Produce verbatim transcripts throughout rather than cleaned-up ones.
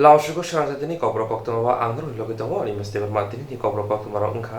Lamsoko swnamjaknai kokrok koktwma ba ang norokni logi tongo, ani mesti berma tini ni kokrok koktwma rok wngkha.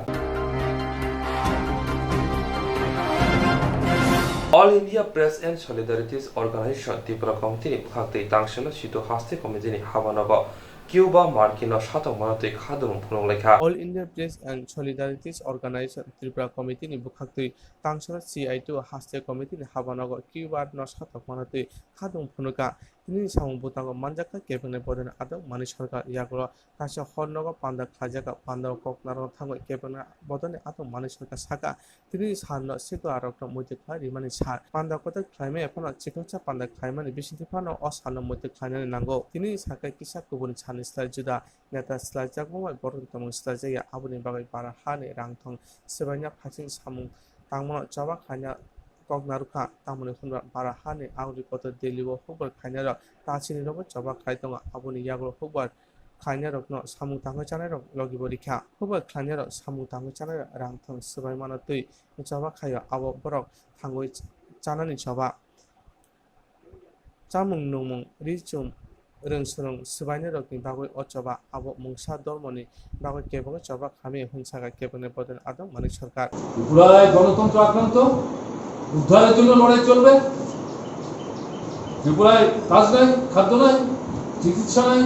All India Press and Solidarities Organization Tripura Committee ni bwkhaktwi tangselo Situ Haste Committee ni habanogo Cuba markino satok manatwi khadulung phunuk laikha. All India Press and Solidarities Organization Tripura Committee ni bwkhaktwi tangselo C I two Haste Committee ni habanogo Cuba no satok manatwi khadulung phunukha. Tini samung bwtango manjakha kebengni bodolni adong manwi sorkar yagulo kaisa hor nogo panda khlaijakha, panda o kok narwkna thangwi kebengni bodolni adong manwi sorkar sakha, tini salno sikla rokno muitu khlai rimani sal. Panda kotor khlaimaya phano chikoksa panda khlaimani bisingtwi phano o salno muitu khlainani nango. Tini sakha kisa kubuni salni slai juda neta slaijakma bai borokni tongmung slaijakya, aboni bagwi bara hani rangthong swbaina phaising samung tangmano choba khlaina kok narwkha, tamoni hwnba bara hani agri kotor Delhi o hukbar khlainai rok tachini rokbo choba khlai tongo, aboni yagulo hukbar khlainai rokno samung tangwi chanai rok logi bo rikha. Hukbar khlainai rok samung tangwi chanai rok rang thong swbai mano twi choba khlaio, abo borok thangwi chanani choba. Chamung nungmung ri chum rwng swrwng swbainai rokni bagwi o choba abo mungsa dormoni bagwi kebengwi choba khamwi hwn sakha kebengni bodolni adong manwi sorkar. ত্রিপুরায় গণতন্ত্র আক্রান্ত, উদ্ধারের জন্য লড়াই চলবে। ত্রিপুরায় কাজ নাই, খাদ্য নাই, চিকিৎসা নাই,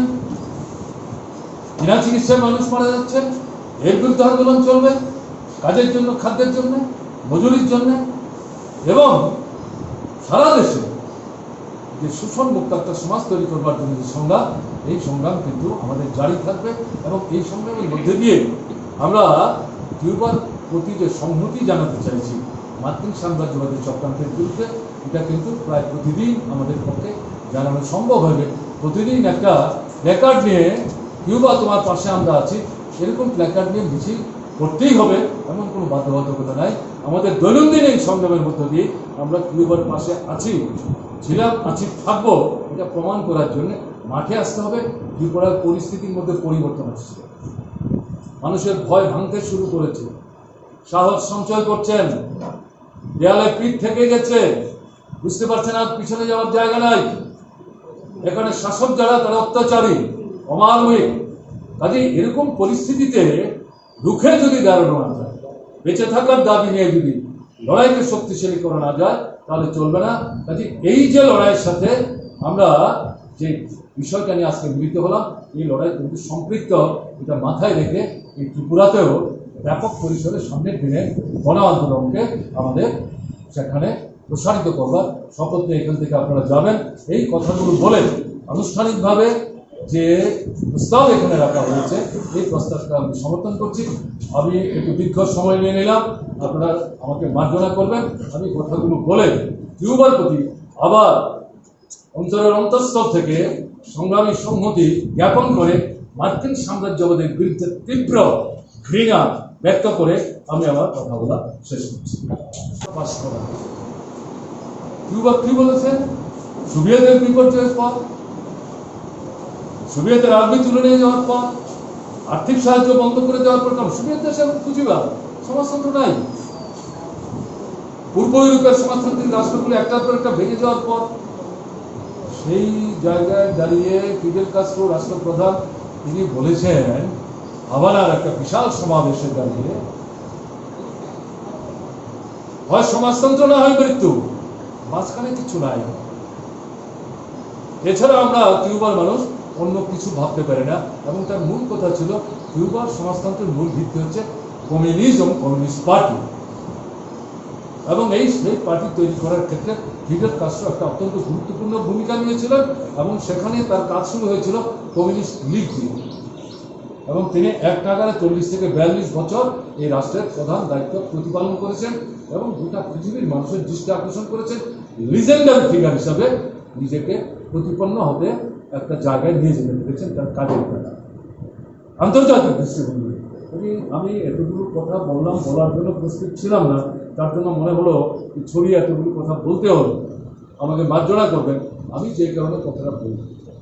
বিনা চিকিৎসায় মানুষ মারা যাচ্ছে, এর বিরুদ্ধে আন্দোলন চলবে। কাজের জন্য, খাদ্যের জন্য, মজুরির জন্য এবং সারা দেশে যে শোষণ মুক্ত একটা সমাজ তৈরি করবার জন্য যে সংগ্রাম, এই সংগ্রাম কিন্তু আমাদের জারি থাকবে এবং এই সংগ্রামের মধ্যে দিয়ে আমরা কিউবার প্রতি যে সংহতি জানাতে চাইছি মার্কিন সাম্রাজ্যবাদী চক্রান্তের বিরুদ্ধে, এটা কিন্তু প্রায় প্রতিদিন আমাদের পক্ষে জানানো সম্ভব হবে। প্রতিদিন একটা প্ল্যাকার্ড নিয়ে "কিউবা তোমার পাশে আমরা আছি", এরকম প্ল্যাকার্ড নিয়ে মিছিল করতেই হবে, এমন কোনো বাধ্যবাধকতা নাই। আমাদের দৈনন্দিন এই সংগ্রামের মধ্য দিয়ে আমরা কিউবার পাশে আছি, ছিলাম, আছি, থাকবো, এটা প্রমাণ করার জন্য মাঠে আসতে হবে। ত্রিপুরার পরিস্থিতির মধ্যে পরিবর্তন আসছে, মানুষের ভয় ভাঙতে শুরু করেছে, সাহস সঞ্চয় করছেন, দেয়ালে পিঠ থেকে গেছে, বুঝতে পারছেন আর পিছনে যাওয়ার জায়গা নাই। এখানে শাসক যারা, তারা অত্যাচারী, অমানবিক। কাজে এরকম পরিস্থিতিতে রুখে যদি দাঁড়ানো না যায়, বেঁচে থাকার দাবি নিয়ে যদি লড়াইকে শক্তিশালী করা না যায়, তাহলে চলবে না। কাজে এই যে লড়াইয়ের সাথে আমরা যে বিষয়টা নিয়ে আজকে মিলিত হলাম, এই লড়াই কিন্তু সম্পৃক্ত, এটা মাথায় রেখে এই ত্রিপুরাতেও ব্যাপক পরিসরে সামনের দিনে গণ আন্দোলনকে আমাদের সেখানে প্রসারিত করবার শপথ নিয়ে এখান থেকে আপনারা যাবেন। এই কথাগুলো বলে আনুষ্ঠানিকভাবে যে প্রস্তাব এখানে রাখা হয়েছে, এই প্রস্তাবটা আমি সমর্থন করছি। আমি একটু দীর্ঘ সময় নিয়ে নিলাম, আপনারা আমাকে মার্জনা করবেন। আমি কথাগুলো বলে কিউবার প্রতি আবার অন্তরের অন্তঃস্থল থেকে সংগ্রামী সংহতি জ্ঞাপন করে মার্কিন সাম্রাজ্যবাদের বিরুদ্ধে তীব্র ঘৃণা ব্যক্ত করে আমি আমার কথা বলা শেষ করছি। পাস করা। কিউবা কি বলেছে? সোভিয়েতের বিপর্যয়ের পর, সোভিয়েতের আর্মি তুলে নিয়ে যাওয়ার পর, আর্থিক সাহায্য বন্ধ করে দেওয়ার পর, কারণ সোভিয়েত দেশে এখন পুঁজিবাদ, সমাজতন্ত্র নাই। পূর্ব ইউরোপের সমাজতান্ত্রিক রাষ্ট্রগুলো একটার পর একটা ভেঙে যাওয়ার পর, সেই জায়গায় দাঁড়িয়ে ফিদেল কাস্ট্রো রাষ্ট্রপ্রধান, তিনি বলেছেন, হাভানার একটা বিশাল সমাবেশে দাঁড়িয়ে, "হয় সমাজতন্ত্র, না হয় মৃত্যু, মাঝখানে কিছু নাই।" এছাড়া আমরা কিউবার মানুষ অন্য কিছু ভাবতে পারি না, এবং তার মূল কথা ছিল কিউবার সমাজতন্ত্রের মূল ভিত্তি হচ্ছে কমিউনিজম, কমিউনিস্ট পার্টি। এবং এই সেই পার্টি তৈরি করার ক্ষেত্রে ফিদেল কাস্ট্রো একটা অত্যন্ত গুরুত্বপূর্ণ ভূমিকা নিয়েছিলেন, এবং সেখানে তার কাজ শুরু হয়েছিল কমিউনিস্ট লীগ দিয়ে। এবং তিনি এক নাগাড়ে চল্লিশ থেকে বিয়াল্লিশ বছর এই রাষ্ট্রের প্রধান দায়িত্ব প্রতিপালন করেছেন এবং গোটা পৃথিবীর মানুষের দৃষ্টি আকর্ষণ করেছেন, লিজেন্ডারি ফিগার হিসাবে নিজেকে প্রতিপন্ন হতে একটা জায়গায় নিয়ে যেতে পেরেছেন তার কাজের দ্বারা। আন্তর্জাতিক দৃষ্টিভঙ্গি। আমি, আমি এতগুলো কথা বললাম, বলার জন্য প্রস্তুত ছিলাম না, তার জন্য মনে হলো যে ছড়িয়ে এতগুলো কথা বলতে হবে, আমাকে মার্জনা করবেন। আমি যে কারণে কথাটা বলতে চাই,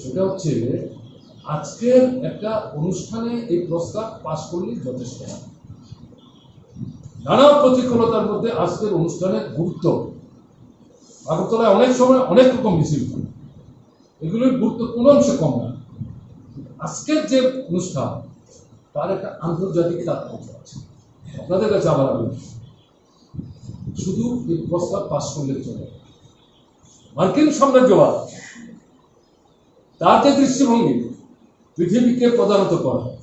সেটা হচ্ছে আজকের একটা অনুষ্ঠানে এই প্রস্তাব পাশ করলেই যথেষ্ট। নানা প্রতিকূলতার মধ্যে আজকের অনুষ্ঠানের গুরুত্ব, আগরতলায় অনেক সময় অনেক রকম মিছিল হয়, এগুলোর গুরুত্ব কোনো অংশে কম না। আজকের যে অনুষ্ঠান, তার একটা আন্তর্জাতিক তাৎপর্য আছে। আপনাদের কাছে আমার আবেদন, শুধু এই প্রস্তাব পাস করলে চলে না। মার্কিন সাম্রাজ্যবাদ, তার যে দৃষ্টিভঙ্গি, পৃথিবীকে প্রজারত করা,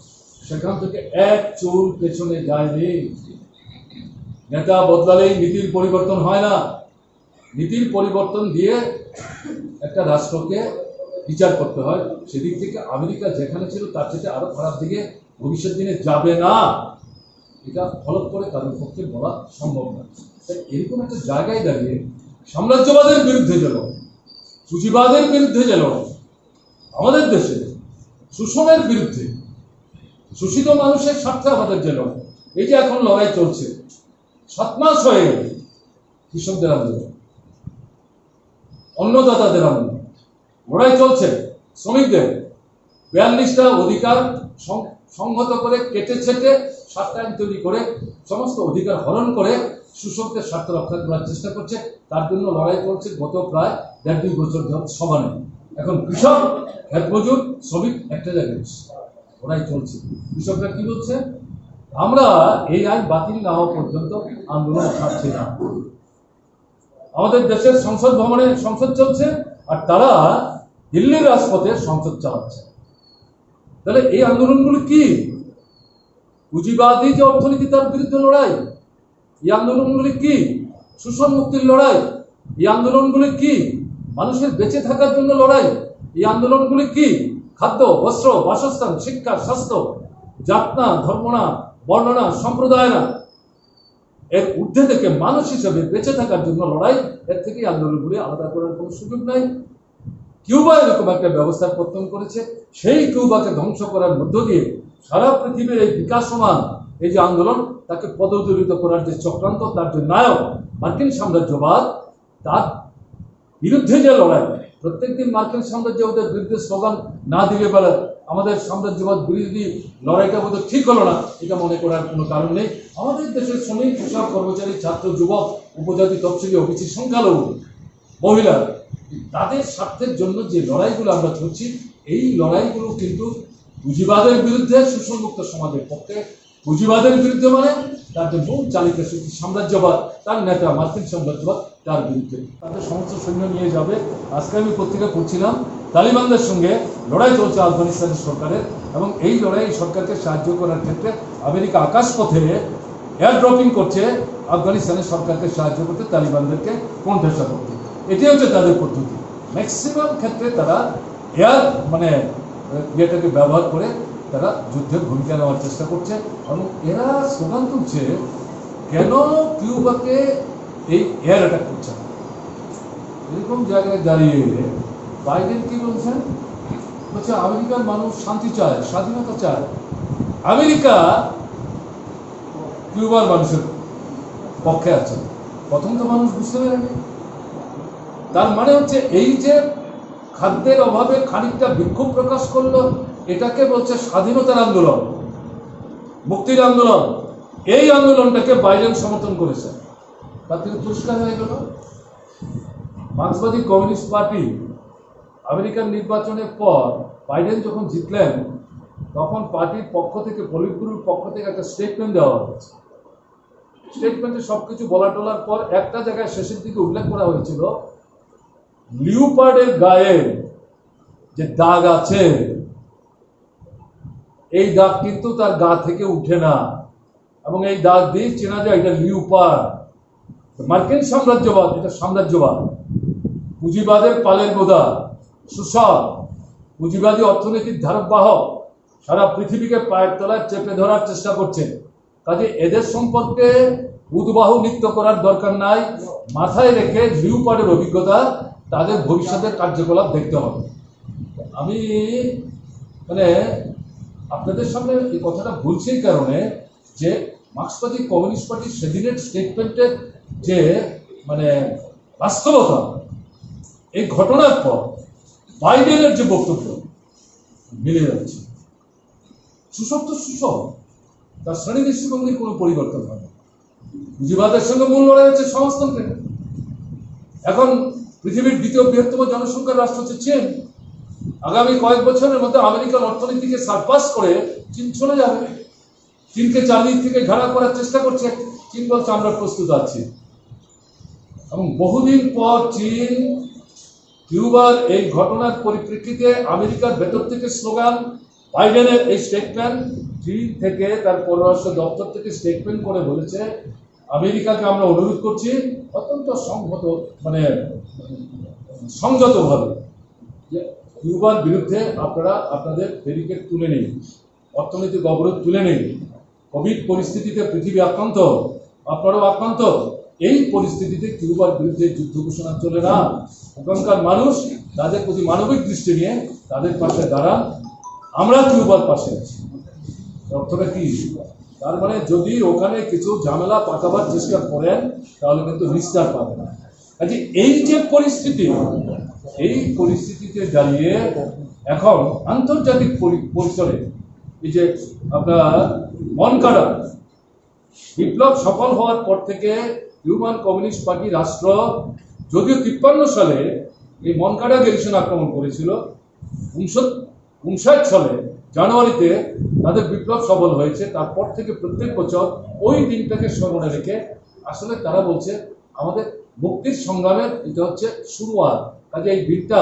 সেখান থেকে এক চুল পেছনে যায়নি। নেতা বদলালেই নীতির পরিবর্তন হয় না। নীতির পরিবর্তন দিয়ে একটা রাষ্ট্রকে বিচার করতে হয়। সেদিক থেকে আমেরিকা যেখানে ছিল, তার চেয়ে আরো খারাপ দিকে ভবিষ্যৎ দিনে যাবে না, এটা ফলক করে কারোর পক্ষে বলা সম্ভব নয়। তাই এরকম একটা জায়গায় দাঁড়িয়ে সাম্রাজ্যবাদের বিরুদ্ধে যে লড়াই, পুঁজিবাদের বিরুদ্ধে যে লড়াই, আমাদের দেশে শোষণের বিরুদ্ধে, শোষিত মানুষের স্বার্থে আমাদের যে লড়াই, এই যে এখন লড়াই চলছে, সাত মাস হয়ে গেল কৃষকদের আন্দোলন, অন্নদাতাদের আন্দোলন, লড়াই চলছে শ্রমিকদের। বিয়াল্লিশটা অধিকার সং-, সংহত করে, কেটে ছেটে সাতটা আইন তৈরি করে, সমস্ত অধিকার হরণ করে শোষকদের স্বার্থ রক্ষা করার চেষ্টা করছে। তার জন্য লড়াই চলছে গত প্রায় দেড় দুই বছর ধরে সমানে। এখন কৃষক, ক্ষেত মজুর, শ্রমিক একটা জায়গায় বসে লড়াই চলছে। কৃষকরা কি বলছে? "আমরা এই আইন বাতিল না হওয়া পর্যন্ত আন্দোলন থামছে না।" আমাদের দেশের সংসদ ভবনে সংসদ চলছে, আর তারা দিল্লির রাজপথে সংসদ চালাচ্ছে। তাহলে এই আন্দোলনগুলো কি? পুঁজিবাদী যে অর্থনীতি, তার বিরুদ্ধে লড়াই। এই আন্দোলনগুলি কি? শোষণ মুক্তির লড়াই। এই আন্দোলনগুলি কি? মানুষের বেঁচে থাকার জন্য লড়াই। এই আন্দোলনগুলি কি? খাদ্য, বস্ত্র, বাসস্থান, শিক্ষা, স্বাস্থ্য, জাত না, ধর্ম না, বর্ণ না, সম্প্রদায় না, এর ঊর্ধ্বে থেকে মানুষ হিসেবে বেঁচে থাকার জন্য লড়াই। এর থেকে এই আন্দোলনগুলি আলাদা করার কোনো সুযোগ নাই। কিউবা এরকম একটা ব্যবস্থার পতন করেছে, সেই কিউবাকে ধ্বংস করার মধ্য দিয়ে সারা পৃথিবীর এই বিকাশমান এই যে আন্দোলন, তাকে পদদলিত করার যে চক্রান্ত, তার যে নায়ক মার্কিন সাম্রাজ্যবাদ, তার বিরুদ্ধে যে লড়াই, প্রত্যেকদিন মার্কিন সাম্রাজ্যবাদের বিরুদ্ধে স্লোগান না দিলে পারে, আমাদের সাম্রাজ্যবাদ বিরোধী লড়াইটা বোধহয় ঠিক হলো না, এটা মনে করার কোনো কারণ নেই। আমাদের দেশের শ্রমিক, কৃষক, কর্মচারী, ছাত্র, যুবক, উপজাতি, তফসিলি, ওবিসি, সংখ্যালঘু, মহিলা, তাদের স্বার্থের জন্য যে লড়াইগুলো আমরা করছি, এই লড়াইগুলো কিন্তু পুঁজিবাদের বিরুদ্ধে, শোষণমুক্ত সমাজের পক্ষে। পুঁজিবাদের বিরুদ্ধে মানে তার যে মূল চালিকা শক্তি সাম্রাজ্যবাদ, তার নেতা মার্কিন সাম্রাজ্যবাদ, তার বিরুদ্ধে। তাদের সমস্ত সৈন্য নিয়ে যাবে। আজকে আমি পত্রিকা পড়ছিলাম, তালিবানদের সঙ্গে লড়াই চলছে আফগানিস্তানের সরকারের, এবং এই লড়াই সরকারকে সাহায্য করার ক্ষেত্রে আমেরিকা আকাশপথে এয়ার ড্রপিং করছে আফগানিস্তানের সরকারকে সাহায্য করতে, তালিবানদেরকে কোণঠাসা করতে। এটাই হচ্ছে তাদের পদ্ধতি। ম্যাক্সিমাম ক্ষেত্রে তারা এয়ার, মানে, ইয়েটাকে ব্যবহার করে তারা যুদ্ধে ভূমিকা নেওয়ার চেষ্টা করছে। এবং এরা স্লোগান তুলছে, "কেন কিউবাকে এই এয়ার অ্যাটাক করছে না?" এরকম জায়গায় দাঁড়িয়ে বাইডেন কি বলছেন? বলছে, "আমেরিকার মানুষ শান্তি চায়, স্বাধীনতা চায়।" আমেরিকা কিউবার মানুষের পক্ষে আছে। প্রথম তো মানুষ বুঝতে পারেনি। তার মানে হচ্ছে, এই যে খাদ্যের অভাবে খানিকটা বিক্ষোভ প্রকাশ করলো, এটাকে বলছে স্বাধীনতার আন্দোলন, মুক্তির আন্দোলন। এই আন্দোলনটাকে বাইডেন সমর্থন করেছে। তার থেকে পরিষ্কার হয়ে গেল, মার্ক্সবাদী কমিউনিস্ট পার্টি আমেরিকার নির্বাচনের পর বাইডেন যখন জিতলেন, তখন পার্টির পক্ষ থেকে, পলিটব্যুরোর পক্ষ থেকে একটা স্টেটমেন্ট দেওয়া হয়েছে। স্টেটমেন্টে সবকিছু বলা টলার পর একটা জায়গায় শেষের দিকে উল্লেখ করা হয়েছিল, লিওপার্ডের গায়ে যে দাগ আছে, এই দাগ কিন্তু তার গা থেকে উঠে না, এবং এই দাগ দিয়ে চেনা যায় এটা লিওপার্ড। তো মার্কিন সাম্রাজ্যবাদ, এটা সাম্রাজ্যবাদ, পুঁজিবাদের পালের বোধা, শোষক, পুঁজিবাদী অর্থনীতির ধারক বাহক, সারা পৃথিবীকে পায়ের তলায় চেপে ধরার চেষ্টা করছে। কাজে এদের সম্পর্কে উদ্বাহু নৃত্য করার দরকার নাই। মাথায় রেখে লিওপার্ডের অভিজ্ঞতা, তাদের ভবিষ্যতের কার্যকলাপ দেখতে হবে। আমি, মানে, আপনাদের সামনে এই কথাটা বলছি এই কারণে যে মার্ক্সবাদী কমিউনিস্ট পার্টির সেদিনের স্টেটমেন্টের যে, মানে, বাস্তবতা, এই ঘটনার পর বাইডেনের যে বক্তব্য মিলে যাচ্ছে। শোষক তো শোষক, তার শ্রেণী দৃষ্টিভঙ্গির কোনো পরিবর্তন হয়নি। পুঁজিবাদের সঙ্গে মূল লড়াই হচ্ছে সংস্থানকে। এখন পৃথিবীর দ্বিতীয় বৃহত্তম জনসংখ্যার রাষ্ট্র হচ্ছে চীন। আগামী কয়েক বছরের মধ্যে আমেরিকার অর্থনীতিকে সারপাস করে চীন চলে যাবে। চীনকে চারিদিক থেকে ঘেরা করার চেষ্টা করছে। চীন বলছে, "আমরা প্রস্তুত আছি।" এবং বহুদিন পর চীন কিউবার এই ঘটনার পরিপ্রেক্ষিতে আমেরিকার ভেতর থেকে স্লোগান, বাইডেনের এই স্টেটমেন্ট, চীন থেকে তার পররাষ্ট্র দপ্তর থেকে স্টেটমেন্ট করে বলেছে, "আমেরিকাকে আমরা অনুরোধ করছি অত্যন্ত সংহত, মানে, সংযতভাবে, যে কিউবার বিরুদ্ধে আপনারা আপনাদের ব্যারিকেড তুলে নিন, অর্থনৈতিক অবরোধ তুলে নিন।" কোভিড পরিস্থিতিতে পৃথিবী আক্রান্ত, আপনারাও আক্রান্ত। এই পরিস্থিতিতে কিউবার বিরুদ্ধে যুদ্ধ ঘোষণা চলে না। ওখানকার মানুষ তাদের প্রতি মানবিক দৃষ্টি নিয়ে তাদের পাশে দাঁড়ান। আমরা কিউবার পাশে আছি। অর্থটা কি? তার মানে যদি ওখানে কিছু ঝামেলা পাকাবার চেষ্টা করেন, তাহলে কিন্তু নিস্তার পাবে না। কাজে এই যে পরিস্থিতি, এই পরিস্থিতিতে দাঁড়িয়ে এখন আন্তর্জাতিক পরি-, পরিসরে এই যে আপনার মনকাডা বিপ্লব সফল হওয়ার পর থেকে হিউম্যান কমিউনিস্ট পার্টি রাষ্ট্র, যদিও তিপ্পান্ন সালে এই মনকাডা গেরিসন আক্রমণ করেছিল, উনষাট উনষাট সালে জানুয়ারিতে তাদের বিপ্লব সফল হয়েছে। তারপর থেকে প্রত্যেক বছর ওই দিনটাকে স্মরণে রেখে আসলে তারা বলছে, "আমাদের মুক্তির সংগ্রামের এটা হচ্ছে শুরুয়াত।" কাজে এই দিনটা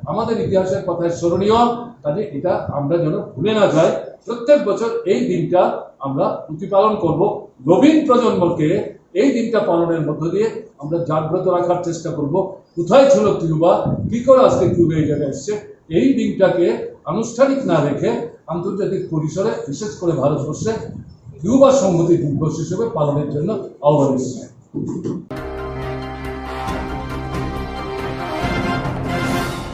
আমাদের ইতিহাসের পাতায় স্মরণীয়। কাজে এটা আমরা যেন ভুলে না যাই। প্রত্যেক বছর এই দিনটা আমরা প্রতিপালন করব। নবীন প্রজন্মকে এই দিনটা পালনের মধ্য দিয়ে আমরা জাগ্রত রাখার চেষ্টা করব। কোথায় ছিল কিউবা, কি করে আজকে কিউবা এই জায়গায় এসছে, এই দিনটাকে আনুষ্ঠানিক না রেখে আন্তর্জাতিক পরিসরে, বিশেষ করে ভারতবর্ষে, কিউবা সংহতি দিবস হিসেবে পালনের জন্য আহ্বান জানাই।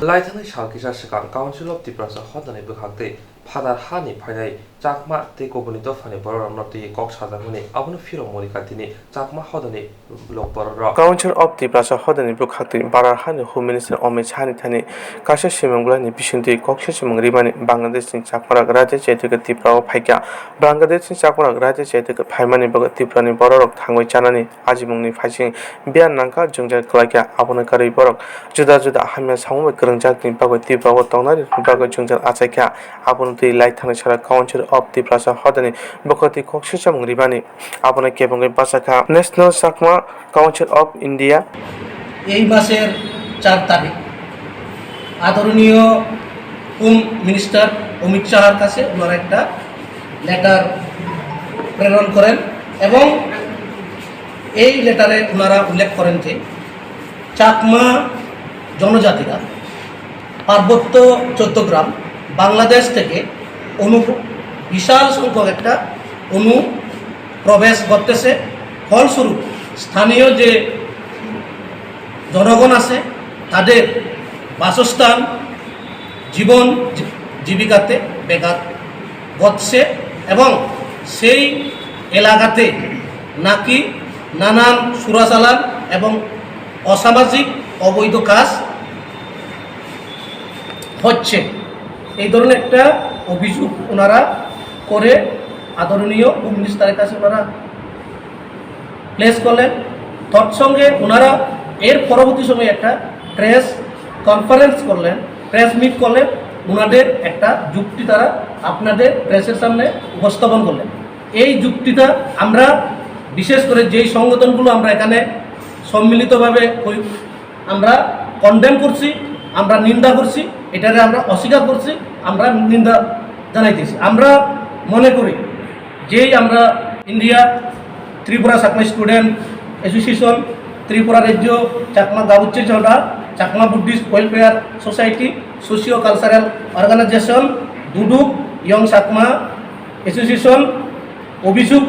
Laithani sal kisa swkang Council of Tiprasa hodani bwkhak tei Phadar hani phainai Chakma tei kubuni dophani bororokno twiwi kok sajakmani, abono phirok Monika tini Chakma hodani lok bororok. Council of Tiprasa hodani bwkhaktwi Barar hani Home Minister Amit Shahni thani kaisa simung bwlaini bisingtwi kok sichimung rimani Bangladeshni Chakmarok Raja Chaitya Tripurao phaikha. Bangladeshni Chakmarok Raja Chaitya phaimani bagwi Tripurani bororok thangwi chanani ajimungni phaising biyan nangkha, jwngjal kwlaikha. Abono karwi borok juda juda hamya samung bai kwrwngjakni bagwi Tripurao tongnai rokni bagwi jwngjal achaikha. Abono twi lai thani sara Council of Tiprasa hodani bwkhati kok sichimung rimani abono kebengwi bachakha National Chakma Council of India. এই মাসের চার তারিখ আদরণীয় home minister Amit শাহর কাছে ওনারা একটা লেটার প্রেরণ করেন এবং এই লেটারে ওনারা উল্লেখ করেন যে চাকমা জনজাতিরা পার্বত্য চট্টগ্রাম, বাংলাদেশ থেকে অনু-, বিশাল সংখ্যক একটা অনুপ্রবেশ ঘটতেছে। ফলস্বরূপ স্থানীয় যে জনগণ আছে, তাদের বাসস্থান, জীবন জী-, জীবিকাতে ব্যাঘাত ঘটছে এবং সেই এলাকাতে নাকি নানান চোরাচালান এবং অসামাজিক অবৈধ কাজ হচ্ছে। এই ধরনের একটা অভিযোগ ওনারা করে আদরণীয় হোম মিনিস্টারের কাছে ওনারা প্লেস করলেন। তৎসঙ্গে ওনারা এর পরবর্তী সময়ে একটা প্রেস কনফারেন্স করলেন, প্রেস মিট করলেন, ওনাদের একটা যুক্তি তারা আপনাদের প্রেসের সামনে উপস্থাপন করলেন। এই যুক্তিটা আমরা বিশেষ করে যেই সংগঠনগুলো আমরা এখানে সম্মিলিতভাবে ওই আমরা কন্ডেম করছি, আমরা নিন্দা করছি, এটারে আমরা অস্বীকার করছি, আমরা নিন্দা জানাইতেছি। আমরা মনে করি যেই আমরা India Tripura Chakma student association, Tripura রাজ্য চাকমা গাউচ্চে জোড়া, Chakma Buddhist welfare society, socio cultural organisation, দুডুক ইয়ং চাকমা অ্যাসোসিয়েশন অভিযোগ,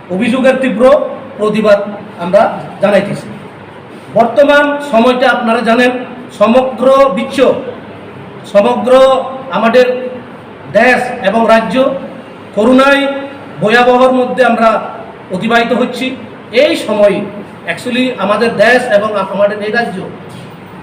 অভিযোগের তীব্র প্রতিবাদ আমরা জানাইতেছি। বর্তমান সময়টা আপনারা জানেন, সমগ্র বিশ্ব, সমগ্র আমাদের দেশ এবং রাজ্য করোনায় ভয়াবহর মধ্যে আমরা অতিবাহিত হচ্ছি। এই সময় অ্যাকচুয়ালি আমাদের দেশ এবং আমাদের এই রাজ্য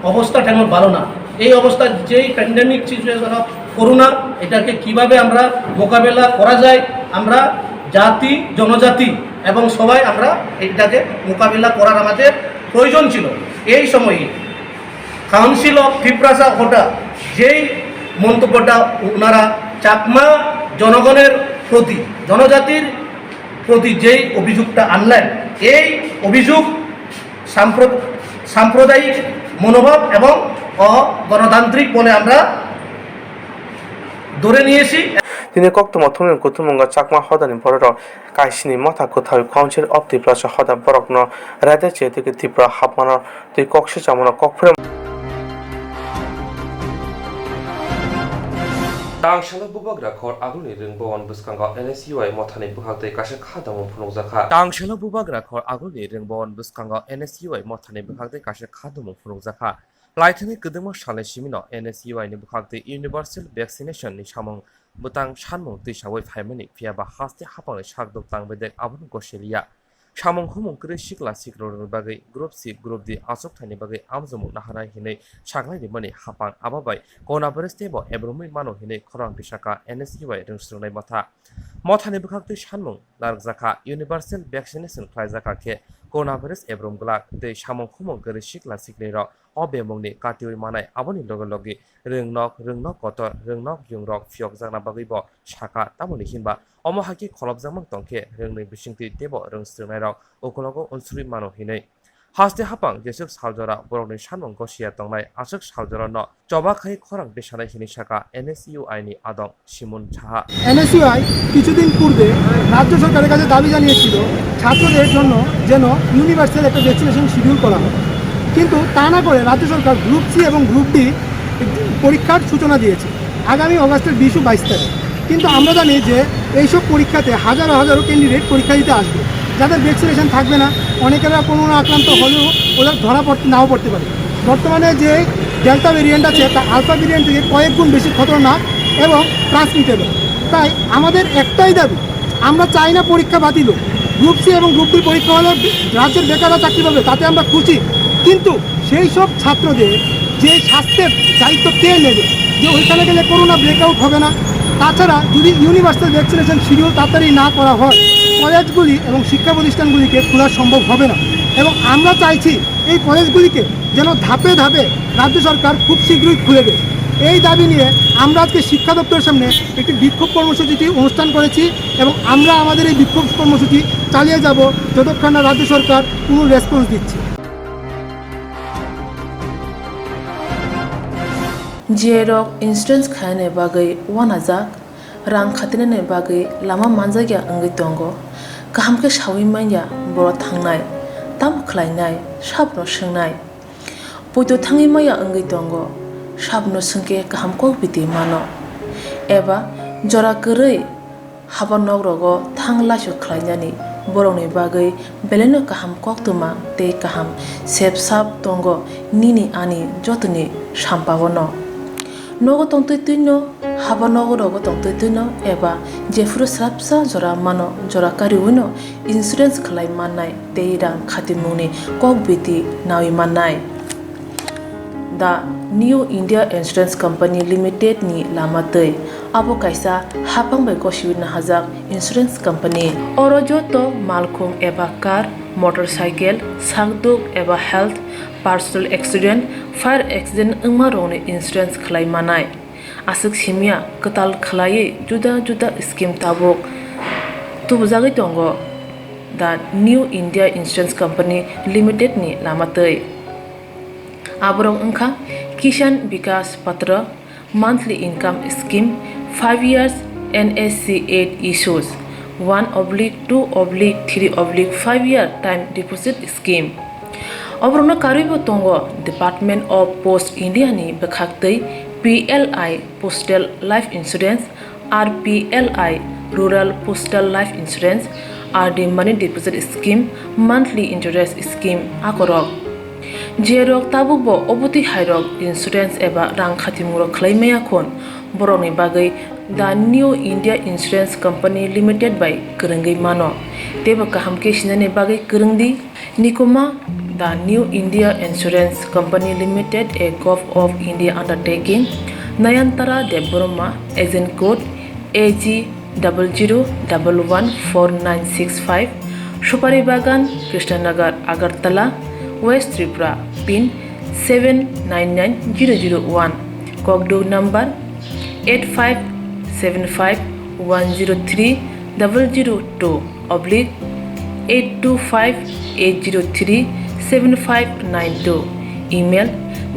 অবস্থা তেমন ভালো না। এই অবস্থা যেই প্যান্ডেমিক সিচুয়েশন অফ করোনা, এটাকে কিভাবে আমরা মোকাবেলা করা যায়, আমরা জাতি, জনজাতি এবং সবাই আমরা এটাকে মোকাবেলা করার আমাদের প্রয়োজন ছিল। এই সময়ে কাউন্সিল অফ তিপ্রাসা হঠাৎ যেই মন্তব্যটা ওনারা চাকমা জনগণের প্রতি, জনজাতির প্রতি যেই অভিযোগটা আনলেন, এই অভিযোগ সাম্প্র-, সাম্প্রদায়িক মনোভাব এবং অগণতান্ত্রিক বলে আমরা ধরে নিয়েছি। Tini koktwma thumni kuthumung o Chakma hodani bororok kaisini motha kwthai Council of Tiprasa hoda borokno raida chetwi Tripura hapmano tei kok swchamano kok phirma. Tangsalo bubagra khor agulni ringbawan bwskango N S U I mothani bwkhak tei kaisa kha domo phunukjakha. Tangsalo bubagra khor agulni ringbawan bwskango N S U I mothani bwkhak tei kaisa kha domo phunukjakha. Laithani kwdwma salni simino N S U I ni bwkhak tei universal vaccination ni samung bwtang sanmung twisawi phaimani, phiyaba haste hapangni sakdok tang bedek abono gosiliya. Samung humung kwrwi sikla sikrokni bagwi group C, group D achukthani bagwi amjomung naharnai hinwi saklai rimani hapang abo bai coronavirus teibo ebromwi mano hinwi khorang tisaka N S U I rwngsrwngnai motha. Mothani bwkhaktwi sanmung narwkjakha, universal vaccination khlaijakha khe coronavirus ebrom glak tei samung humung kwrwi sikla sikrwirok o bemungni katiwi manai, aboni loge loge rwngnok, rwngnok kotor, rwngnok yungrok phiyokjakna bagwibo sakha, tamoni hinba omo hai khe kholopjakmang tongkhe rwngnwi bisingtwi teibo rwngsrwngnairok ukologo unsuri mano hinwi. Haste hapang jeswk saljora borokni sanmung gosiya tongnai aswk saljorano choba khai khorang tisanai hinwi sakha N S U I ni adong Simon Saha. NSUI কিছুদিন পূর্বে রাজ্য সরকারের কাছে দাবি জানিয়েছিল ছাত্রদের জন্য যেন ইউনিভার্সাল একটা ভ্যাকসিনেশন শিডিউল করা হয়, কিন্তু তা না করে রাজ্য সরকার গ্রুপ সি এবং গ্রুপ ডি পরীক্ষার সূচনা দিয়েছে আগামী অগাস্টের বিশু বাইশ তারিখ। কিন্তু আমরা জানি যে এইসব পরীক্ষাতে হাজারো হাজারো ক্যান্ডিডেট পরীক্ষা দিতে আসবে, যাদের ভ্যাকসিনেশন থাকবে না, অনেকেরা করোনা আক্রান্ত হলেও ওদের ধরা পড়তে নাও পড়তে পারে। বর্তমানে যে ডেল্টা ভেরিয়েন্ট আছে, তা আলফা ভেরিয়েন্ট থেকে কয়েক গুণ বেশি খতরনাক এবং ট্রান্সমিটেবল। তাই আমাদের একটাই দাবি, আমরা চাই না পরীক্ষা বাতিল হোক। গ্রুপ সি এবং গ্রুপ ডি পরীক্ষা হলে রাজ্যের বেকাররা চাকরি পাবে, তাতে আমরা খুশি, কিন্তু সেই সব ছাত্রদের যে স্বাস্থ্যের দায়িত্ব কে নেবে, যে ওইখানে গেলে করোনা ব্রেকআউট হবে না? তাছাড়া যদি ইউনিভার্সাল ভ্যাকসিনেশন শিডিউল তাড়াতাড়ি না করা হয়, কলেজগুলি এবং শিক্ষা প্রতিষ্ঠানগুলিকে খোলা সম্ভব হবে না। এবং আমরা চাইছি এই কলেজগুলিকে যেন ধাপে ধাপে রাজ্য সরকার খুব শীঘ্রই খুলে দেয়। এই দাবি নিয়ে আমরা আজকে শিক্ষা দপ্তরের সামনে একটি বিক্ষোভ কর্মসূচিটি অনুষ্ঠান করেছি এবং আমরা আমাদের এই বিক্ষোভ কর্মসূচি চালিয়ে যাব যতক্ষণ না রাজ্য সরকার কোনো রেসপন্স দিচ্ছে। Jerok insurance khainani bagwi uanajak, rang khatinani bagwi lama manjakya wngwi tongo. Kaham khe saui manya borok thangnai, tamo khlainai, sabono swngnai. Poito thangwi manya wngwi tongo, sabono swngkhe kaham kok biti mano. Eba jora kwrwi haba nok rogo thang laisok khlainani borokni bagwi belaino kaham koktwma tei kaham sep sap tongo nini ani jotoni sampao no. Nogo tongtwi twino, haba nogo rogo tongtwi twino eba jephuru swrapsa jora mano, jora kariwino insurance khlai mannai tei rang khatimungni kok biti naui mannai. The New India Insurance Company Limited ni lama twi. Abo kaisa hapang bai gosiwi nahajak insurance company. Oro joto malkhung eba car, motorcycle, sakduk eba health, personal accident, fire accident wngma rokni insurance khlai manai. Aswk simya kwtal khlaiwi juda juda scheme tabuk tubujagwi tongo The New India Insurance Company Limited ni lama twi. Aborok wngkha Kisan Vikas Patra, monthly income scheme, five years N S C eight issues, one oblique two oblique three oblique five year time deposit scheme. Oborokno karwibo tongo Department of Post India ni bwkhaktwi P L I Postal Life Insurance, R P L I Rural Postal Life Insurance, R D Money Deposit Scheme, Monthly Interest Scheme akorok. Jerok tabukbo obotwi hairok insurance eba rang khatimungrok khlai maya khun, borokni bagwi The New India Insurance Company Limited bai kwrwngwi mano. Teibo kaham khe sinani bagwi kwrwng di. Nikuma, The New India Insurance Company Limited, a Govt of India undertaking, Nayantara Debbarma, agent code A G double zero double one four nine six five, Supari Bagan, Krishnanagar, Agartala, West Tripura, pin seven nine nine zero zero one, Kokduk number eight five seven five one zero three double zero two oblique eight two five eight zero three seven five nine two. Email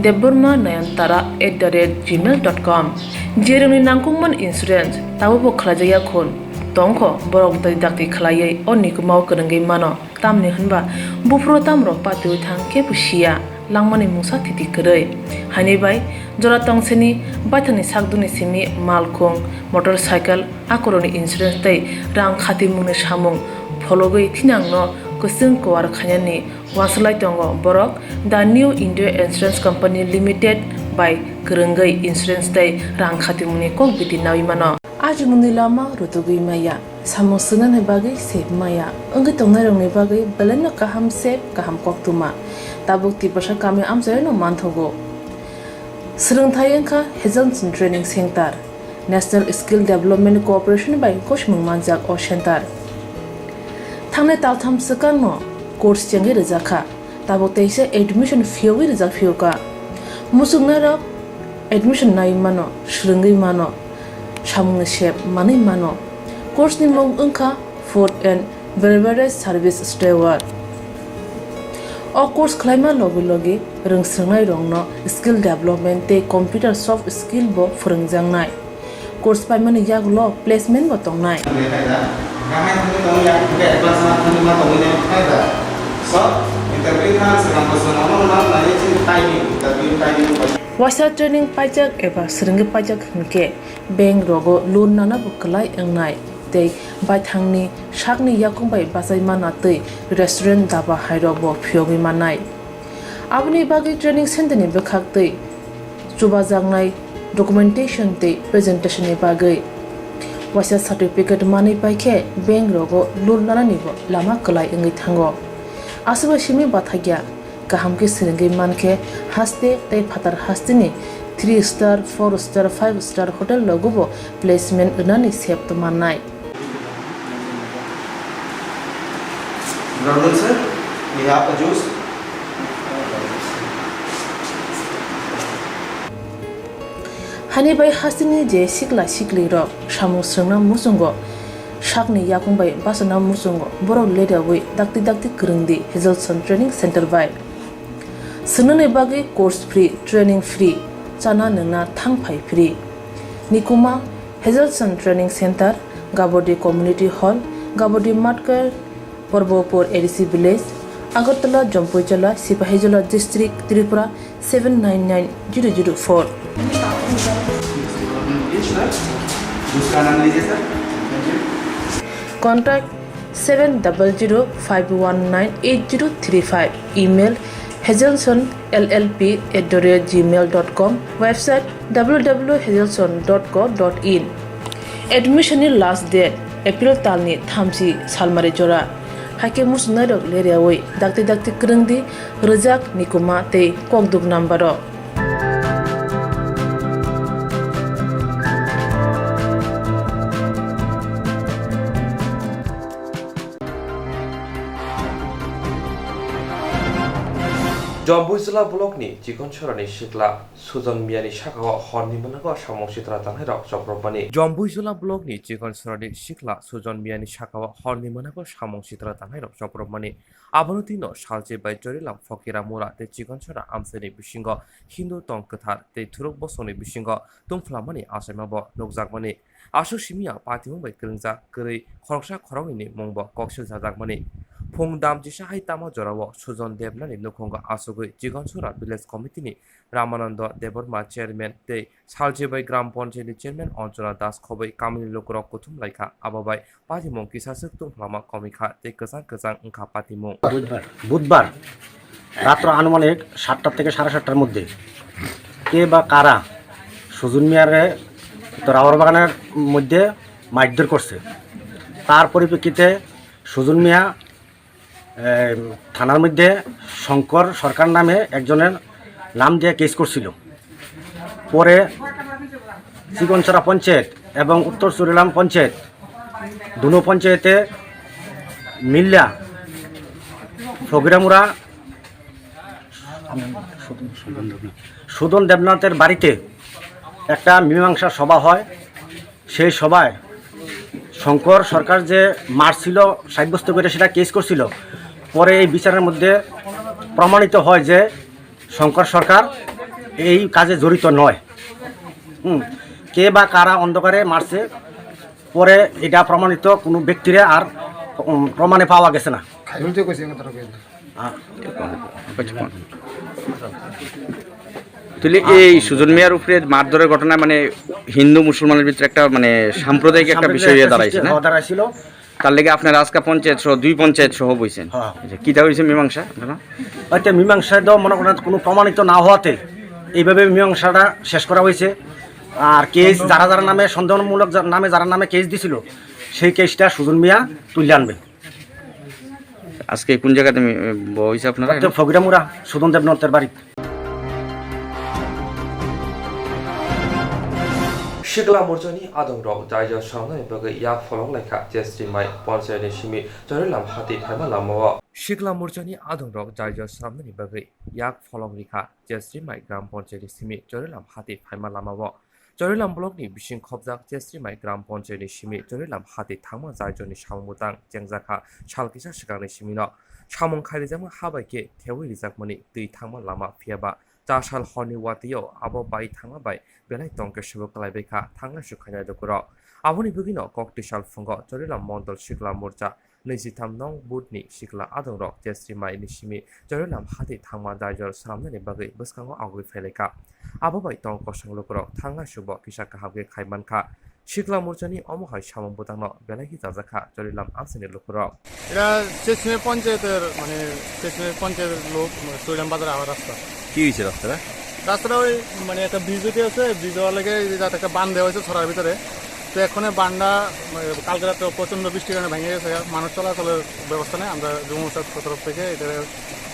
debbarma nayantara at the rate gmail dot com. Jerwngni nangkukmani insurance tabukbo khlaijakya khun tongkho, borok dakti dakti khlaiwi o nikumao kwrwngwi mano. Tamni hwnba buphuru tamrok patiwi thang kebo siya, langmani mungsa thiti kwrwi. Haini bai jora tongseni baithangni sakduni simi malkhung, motorcycle, akorokni insurance tei rang khatimungni samung phologwi thinangno kwchwng kuar khainani uansuk lai tongo borok The New India Insurance Company Limited bai kwrwngwi insurance tei rang khatimungni kok biti naui mano. Ajimungni lama rutugwi maya, samung swngnani bagwi sep maya, wngwi tongnairokni bagwi belaino kaham sep, kaham koktwma. Tabuk Tiprasa kami amchaino manthogo. Swrwngthai wngkha Hazelson Training Center, National Skill Development Corporation bai gosimung manjak o center. Thangnai taltham swkangno course chengwi rwjakha. Tabuk teisa admission phiyogwi rijak phiyokha. Muchungnairok admission naiwi mano, swrwngwi mano, samungni sep manwi mano. Course ni mung wngkha Food and Beverage Service Steward. O course khlaima logi logi rwngswrwngnairokno skill development tei computer soft skill bo phwrwngjaknai. Course paimani yagulo placement bo tongnai. Waisa training paijak eba swrwngwi paijak hinkhe bank rogo loan nana bo kwlai wngnai tei baithangni sakni yakung bai bachai mana tei restaurant daba hairok bo phiyogwi mannai. Aboni bagwi training center ni bwkhak tei chubajaknai documentation tei presentation ni bagwi waisa certificate manwi paikhe bank rogo loan nanani bo lama kwlai wngwi thango. Aswkbai simi bathakya kaham khe swrwngwi mankhe haste tei phatar hasteni three star, four star, five star hotel rogo bo placement rwnani sep mannai. Good afternoon, sir. We have a juice. Hani bai hasteni je sikla sikli rok samung swrwngna muchungo, sakni yakung bai bachana muchungo, borok ledawi dakti dakti kwrwngdi Hazelson Training Center bai. Swrwngnani bagwi course free, training free, chana nwngna thang phai free. Nikuma Hazelson Training Center, Gabodi Community Hall, Gabodi Matkar, Porbopur A D C Village, Agartala, Jampuijala, Sipahijola District, Tripura seven nine nine zero zero four. Contact seven double zero five one nine eight zero three five. Email hazelson L L P at the rate gmail dot com. Website w w w hazelson dot co dot in. Admission ni last date April talni thamchi salmari jora. Haikhe muchungnairok leriawi dakti dakti kwrwngdi rwjak nikuma tei kokduk number o. Jompuijala block ni Chikonsorani sikla Sujon Miyani saka o horni mwnago samung sitra tangnairok chopropmani. Jompuijala block ni Chikonsorani sikla Sujon Miyani saka o horni mwnago samung sitra tangnairok chopropmani. Abono tino salchi bai Chorilam Fokira Mura tei Chikonsora amchaini bisingo Hindu tong kwthar tei thuruk bosongni bisingo tungphlamani achaima bo nukjakmani. Aswk simi ya patimung bai kwrwngjak kwrwi khoroksa khoroknwini mungbo koksil chajakmani. Phung dam chisa hai tamo jorao Sujon Debnani nukhungo achugwi Chikonsora Village Committee ni Ramananda Debbarma Chairman tei salchi bai Gram Panchayat ni Chairman Anjana Das khobwi kamini lukurok kuthum laikha. Abo bai patimung kisaswk tungphlama komikha tei kwchang kwchang wngkha patimung. বুধবার বুধবার রাত্র আনুমানিক সাতটা থেকে সাড়ে সাতটার মধ্যে কে বা কারা সুজন মিয়ারে তো রাবার বাগানের মধ্যে মারধর করছে। তার পরিপ্রেক্ষিতে সুজন মিয়া, এ, থানার মধ্যে শঙ্কর সরকার নামে একজনের নাম দিয়ে কেস করছিল। পরে চিকনছড়া পঞ্চায়েত এবং উত্তর চুরিলাম পঞ্চায়েত, দুনো পঞ্চায়েতে মিল্লা ফকিরামুরা সুদন দেবনাথের বাড়িতে একটা মীমাংসা সভা হয়। সেই সভায় শঙ্কর সরকার যে মারছিল, সাব্যস্ত করে সেটা কেস করছিল। পরে এই বিচারের মধ্যে প্রমাণিত হয় যে শঙ্কর সরকার এই কাজে জড়িত নয়। হুম, কে বা কারা অন্ধকারে মারছে, পরে এটা প্রমাণিত, কোনো ব্যক্তিরে আর, উম, প্রমাণে পাওয়া গেছে না। খাইরুল যে কইছে, এই কথাটা কইছে। তাহলে এই সুজন মিয়ার উপরে মারধরের ঘটনা মানে হিন্দু মুসলমানের ভিতরে একটা মানে সাম্প্রদায়িক একটা বিষয় হয়ে দাঁড়াইছে না? হ্যাঁ, দাঁড়াইছিল। তার লেগে আপনার আজকে পঞ্চায়েত সহ, দুই পঞ্চায়েত সহ বইছেন। হ্যাঁ। আচ্ছা, কিটা হয়েছে মীমাংসা আপনারা? হয়তো মীমাংসায় তো মনে করেন কোনো প্রমাণিত না হওয়াতে এইভাবে মীমাংসাটা শেষ করা হয়েছে। আর কেস যারা যারা নামে সন্দেহমূলক যা-, নামে যারা নামে কেস দিছিল, সেই কেসটা সুজন মিয়া তুলে আনবে। আজকে কোন জায়গাতে মি-, বইছে আপনারা? তো ফকিরামুড়া সুদন দেবনাথের বাড়ি। Sikla morchani adongrok jaijo swnamnani bagwi yak pholok laikha Chesri Mai ponchayatni simi Chorilam hati phaima lamao. Sikla morchani adongrok jaijo swnamnani bagwi yak pholok rikha Chesri Mai gram ponchayatni simi Chorilam hati phaima lamao. Chorilam blockni bising khopjak Chesri Mai gram ponchayatni simi Chorilam hati thangma jaijoni samung bwtang chengjakha sal kisa swkangni simino. Samung khairijak ha bai khe thewi rijakmani twi thangma lama phiyaba chasal horni watio abo bai thangma bai belai tongkhe sebo kwlaibaikha thangnai sukhainai lukurok. Aboni bwgwino kok twisal phungo Chorilam mondol sikla morcha nui jitham nong booth ni sikla adongrok Chesri Mai ni simi Chorilam hati thangma daijor swnamnani bagwi bwskango agwi phailaikha. Abo bai tong kosong lukurok thangnai subo kisa kaham khe khaimankha. Sikla morchani omo hai samung bwtangno belai khe chajakha Chorilam amchaini lukurok. এটা চেচমে পঞ্চায়েতের, মানে, চেচমে পঞ্চায়েতের লোক, মানে, চৈরাম বাজারে আওয়ার রাস্তা। কি হয়েছে রাস্তাটা? রাস্তাটা ওই, মানে, একটা ব্রিজ উঠে আছে, ব্রিজ হওয়ার লেগে এই যে যাতে একটা বাঁধ দেওয়া হয়েছে ছড়ার ভিতরে। তো এখন এই বাঁধটা, মানে, কালকে রাতে প্রচণ্ড বৃষ্টির কারণে ভেঙে গেছে, মানুষ চলাচলের ব্যবস্থা নেই। আমরা যুব মোর্চার তরফ থেকে এটা,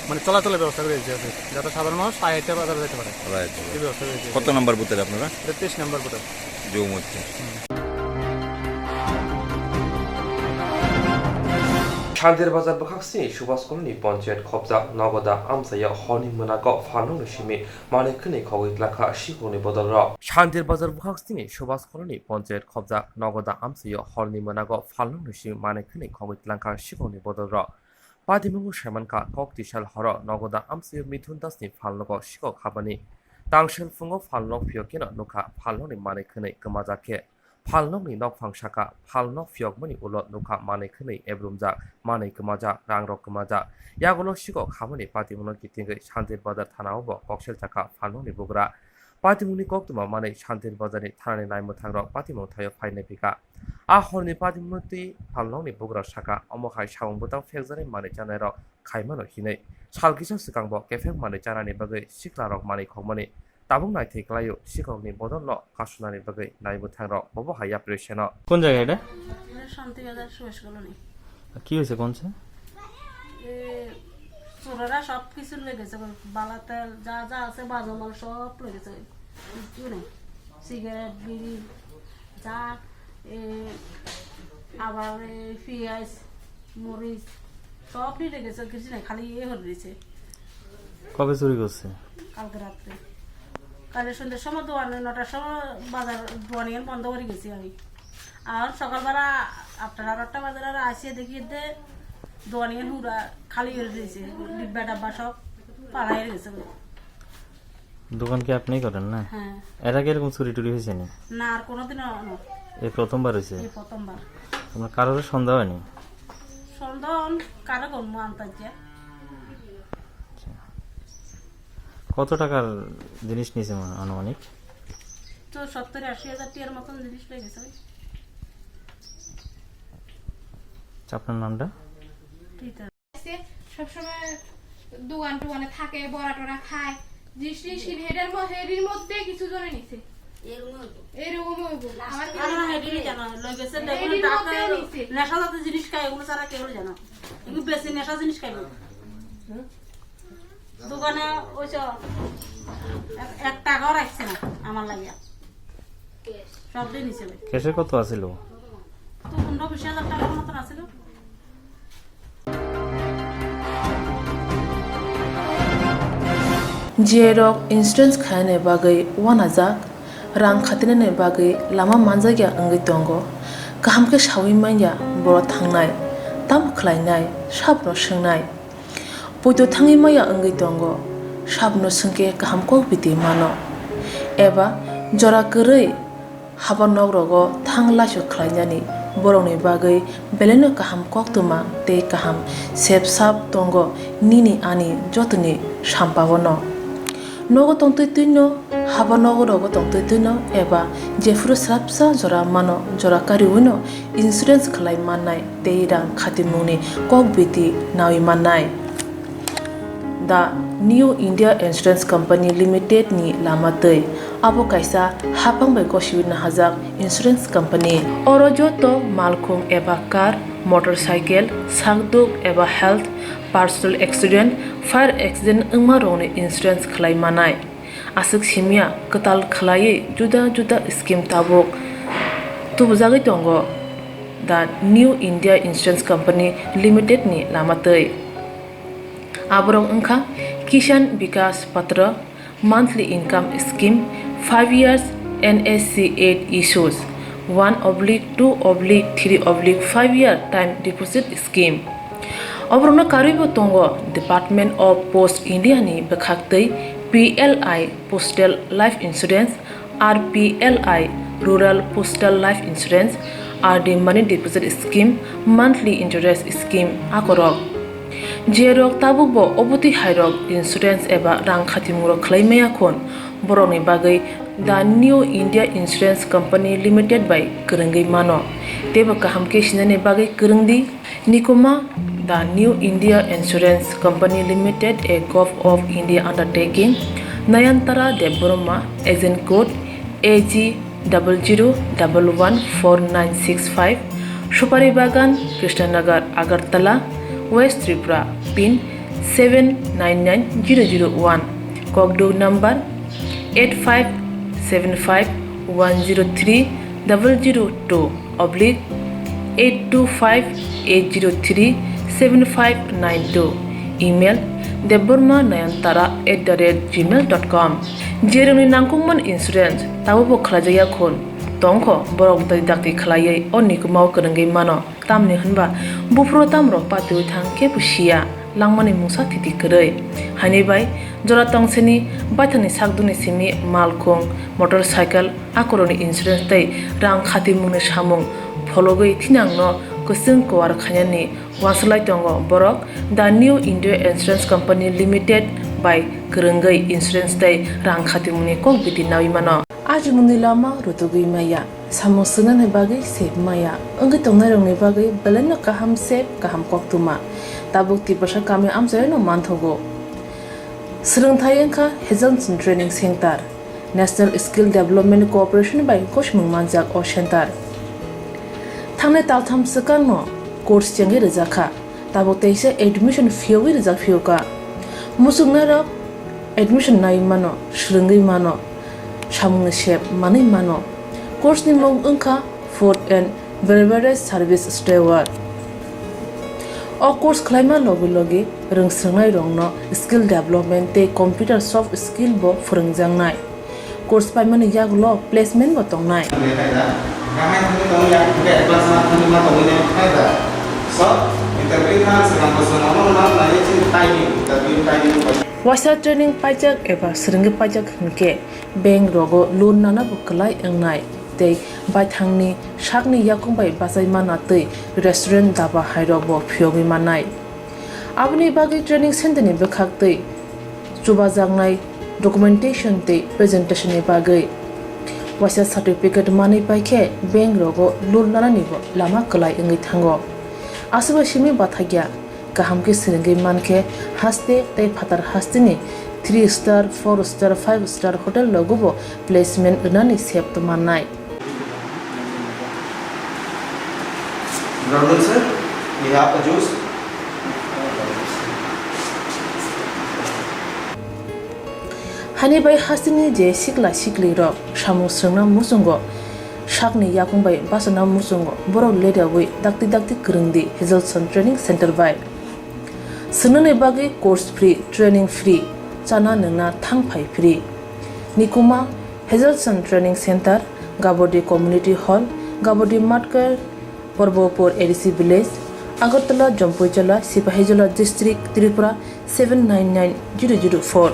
মানে, চলাচলের ব্যবস্থা করে দিয়েছি আর কি, যাতে সাধারণ মানুষ পায়ে হেঁটে বাজারে যেতে পারে। রাইট। এই ব্যবস্থা করে দিয়েছি। কত নম্বর বুথের আপনারা? এটা তেইশ নম্বর বুথের। যুব মোর্চা। Shantir Bazar bwkhak sini Subhas Colony ponchayat khopjak Nogoda amchaio horni mwnago phalnokni simi manwi khwnwi khogwi tlangkha sikokni bodolrok. Shantir Bazar bwkhak sini Subhas Colony ponchayat khopjak Nogoda amchaio horni mwnago phalnokni simi manwi khwnwi khogwi tlangkha sikokni bodolrok. Patimungo saimankha kok tisal horo Nogoda amchaio Mithun Dasni phalnogo sikok habani. Tangsel phungo phalnok phiyok kheno nukha phalnokni manwi khwnwi kwmajak khe. Phalnokni nokphang saka phalnok phiyokmani ulo nukha manwi khwnwi ebrumjak, manwi kwmajak, rangrok kwmajak. Yagulo sikok habani patimungno kitingwi Shantir Bazar thanao bo koksel chakha phalnokni bugra. Patimungni koktwma manwi Shantir Bazarni thanani naimwthangrok patimung thaio phainai phika. A horni patimungno twi phalnokni bugra saka omo hai samung bwtang phekjaknai manwi chanairok khaimano hinwi. Sal kisa swkang bo kephek manwi chanani bagwi siklarok manwi khokmani tabuk naithai kwlaio, sikokni bodolno kasunani bagwi naimwthangrok bobo hai yapri seno. কোন জায়গা এটা? এটা শান্তিবাজার সুভাষ কলোনি। কি হয়েছে, কোন সে? এ, চোরেরা সব কিছু লয়ে গেছে, বালা তেল যা যা আছে, বাজার মাল সব লয়ে গেছে। কিচ্ছু নেই। সিগারেট, বিড়ি, যা, এ, আবার এই পেঁয়াজ, মরিচ, সব নিয়ে গেছে, কিছু নেই, খালি ইয়ে হয়ে রয়েছে। কবে চুরি করছে? কালকে রাত্রে। কালকে সন্ধ্যার সময় দোকানে, নটার সময় বাজার, দোকান এখানে বন্ধ করে গেছি আমি। আর সকালবেলা আটটা, সাড়ে আটটা বাজার আর আসিয়া দেখি যে দোকান এখানে পুরা খালি হয়ে রয়েছে, ডিব্বা ডাব্বা সব পাড়া হয়ে গেছে। দোকান কি আপনিই করেন না? হ্যাঁ। এর আগে এরকম চুরি টুরি হয়েছে নি? না, আর কোনোদিনও না। এই প্রথমবার হয়েছে? এই প্রথমবার। আপনার কারোর সন্দেহ হয়নি? সন্দেহ কারো করবো আন্তাজ যে। আচ্ছা। কত টাকার জিনিস নিয়েছে মনে-, আনুমানিক? তো সত্তর আশি হাজার টিয়ার মতন জিনিস হয়ে গেছে ওই। আচ্ছা, আপনার নামটা? প্রীতা। আছে, সবসময় দোকান টোকানে থাকে, বড়া টড়া খায়, জিনিস টিনিস কিনে, এটার মধ্যে, এটির মধ্যে কিছু জনে নিছে। এরকম হইব। এরকম হইব। আমার কি আর না, এটি জানো, লই গেছে, এটির দেখুন, মধ্যে ডাক্তার নিছে। নেশা জাতীয় জিনিস খায়, এগুলো ছাড়া কেউ জানো। এগুলো বেশি নেশা জিনিস খাইব। দোকানে ওই যে এক, এক টাকাও রাখছে না আমার লাগিয়া। সব দিয়ে নিছে ভাই। ক্যাশে কত আছিল? তো পনেরো বিশ হাজার টাকার মতন আছিল। G I rok insurance khaina bagwi uanajak Rang khatinani bagwi lama manjakya wngwi tongo. Kaham khe saui manya boro thangnai, tamo khlainai, sabono swngnai. Poito thangwi manya wngwi tongo, sabono swngkhe kaham kok biti mano. Eba jora kwrwi haba nogrogo thang laisok khlainani borokni bagwi belaino kaham koktwma tei kaham sep sap tongo nini ani jotoni sampaono. Nogo tongtwi twino, haba nogo rogo tongtwi twino eba jephuru swrapsa jora mano, jora kariwino insurance khlai mannai tei rang khatimungni kok biti naui mannai. The New India Insurance Company Limited ni lama twi. Abo kaisa haphang bai gosiwi nahajak insurance company. Oro joto malkhung eba car, motorcycle, sakduk eba health, personal accident, fire accident wngma rokni insurance khlai manai. Aswk simya kwtal khlaiwi juda juda scheme tabuk tubujagwi tongo The New India Insurance Company Limited ni lama twi. Aborok wngkha Kisan Vikas Patra, monthly income scheme, five years N S C eight issues, one oblique two oblique three oblique five year time deposit scheme. Oborokno karwibo tongo Department of Post India ni bwkhaktwi P L I Postal Life Insurance, R P L I Rural Postal Life Insurance, R D Money Deposit Scheme, Monthly Interest Scheme akorok. Jerok tabukbo obotwi hairok insurance eba rang khatimungrok khlai maya khun, borokni bagwi The New India Insurance Company Limited bai kwrwngwi mano, teibo kaham khe sinani bagwi kwrwng di. Nikuma, The New India Insurance Company Limited, a Govt of India undertaking, Nayantara Debbarma, agent code A G double zero double one four nine six five, Supari Bagan, Krishnanagar, Agartala, West Tripura, pin seven nine nine zero zero one, Kokduk number eight five seven five one zero three double zero two oblique eight two five eight zero three seven five nine two, email debbarma nayantara at the rate gmail dot com. Jerokni nangkukmani insurance tabukbo khlaijakya khun tongkho, borok dakti dakti khlaiwi o nikumao kwrwngwi mano. Tamni hwnba buphuru tamrok patiui thang kebo siya, langmani mungsa thiti kwrwi. Haini bai jora tongseni baithangni sakdukni simi malkhung, motorcycle, akorokni insurance tei rang khatimungni samung phologwi thinangno kwchwng kuar khainani uansuk lai tongo borok The New India Insurance Company Limited bai kwrwngwi insurance tei rang khatimungni kok biti naui mano. Ajimungni lama rutugwi maya, samung swngnani bagwi sep maya, wngwi tongnairokni bagwi belaino kaham sep, kaham koktwma. Tabuk Tiprasa kami amchaino manthogo. Swrwngthai wngkha Hazelson Training Center, National Skill Development Corporation bai gosimung manjak o center. Thangnai taltham swkangno course chengwi rwjakha. Tabuk teisa admission phiyogwi rijak phiyokha. Muchungnairok admission naiwi mano, swrwngwi mano, samungni sep manwi mano. Course ni mung wngkha Food and Beverage Service Steward. O course khlaima logi logi rwngswrwngnairokno skill development tei computer soft skill bo phwrwngjaknai. Course paimani yagulo placement bo tongnai. Waisa training paijak eba swrwngwi paijak hinkhe bank rogo loan nana bo kwlai wngnai tei baithangni sakni yakung bai bachai mana twi restaurant, daba hairok bo phiyogwi mannai. Aboni bagwi training center ni bwkhak twi chubajaknai documentation tei presentation ni bagwi waisa certificate manwi paikhe bank rogo loan nanani bo lama kwlai wngwi thango. Aswkbai simi bathakya kaham khe swrwngwi mankhe haste tei phatar hasteni three star, four star, five star hotel rogo bo placement rwnani sep tongmannai. Brother sir, we have a juice. Hani bai hasteni je sikla sikli rok samung swrwngna muchungo, sakni yakung bai bachana muchungo, borok ledaui dakti dakti kwrwng di Hazelson Training Center bai. Swngnani bagwi course free, training free, chana nwngna thang phai free. Nikuma Hazelson Training Center, Gabodi Community Hall, Gabodi Matkar, Porbopur A D C Village, Agartala, Jampuijala, Sipahijola District, Tripura seven nine nine zero zero four.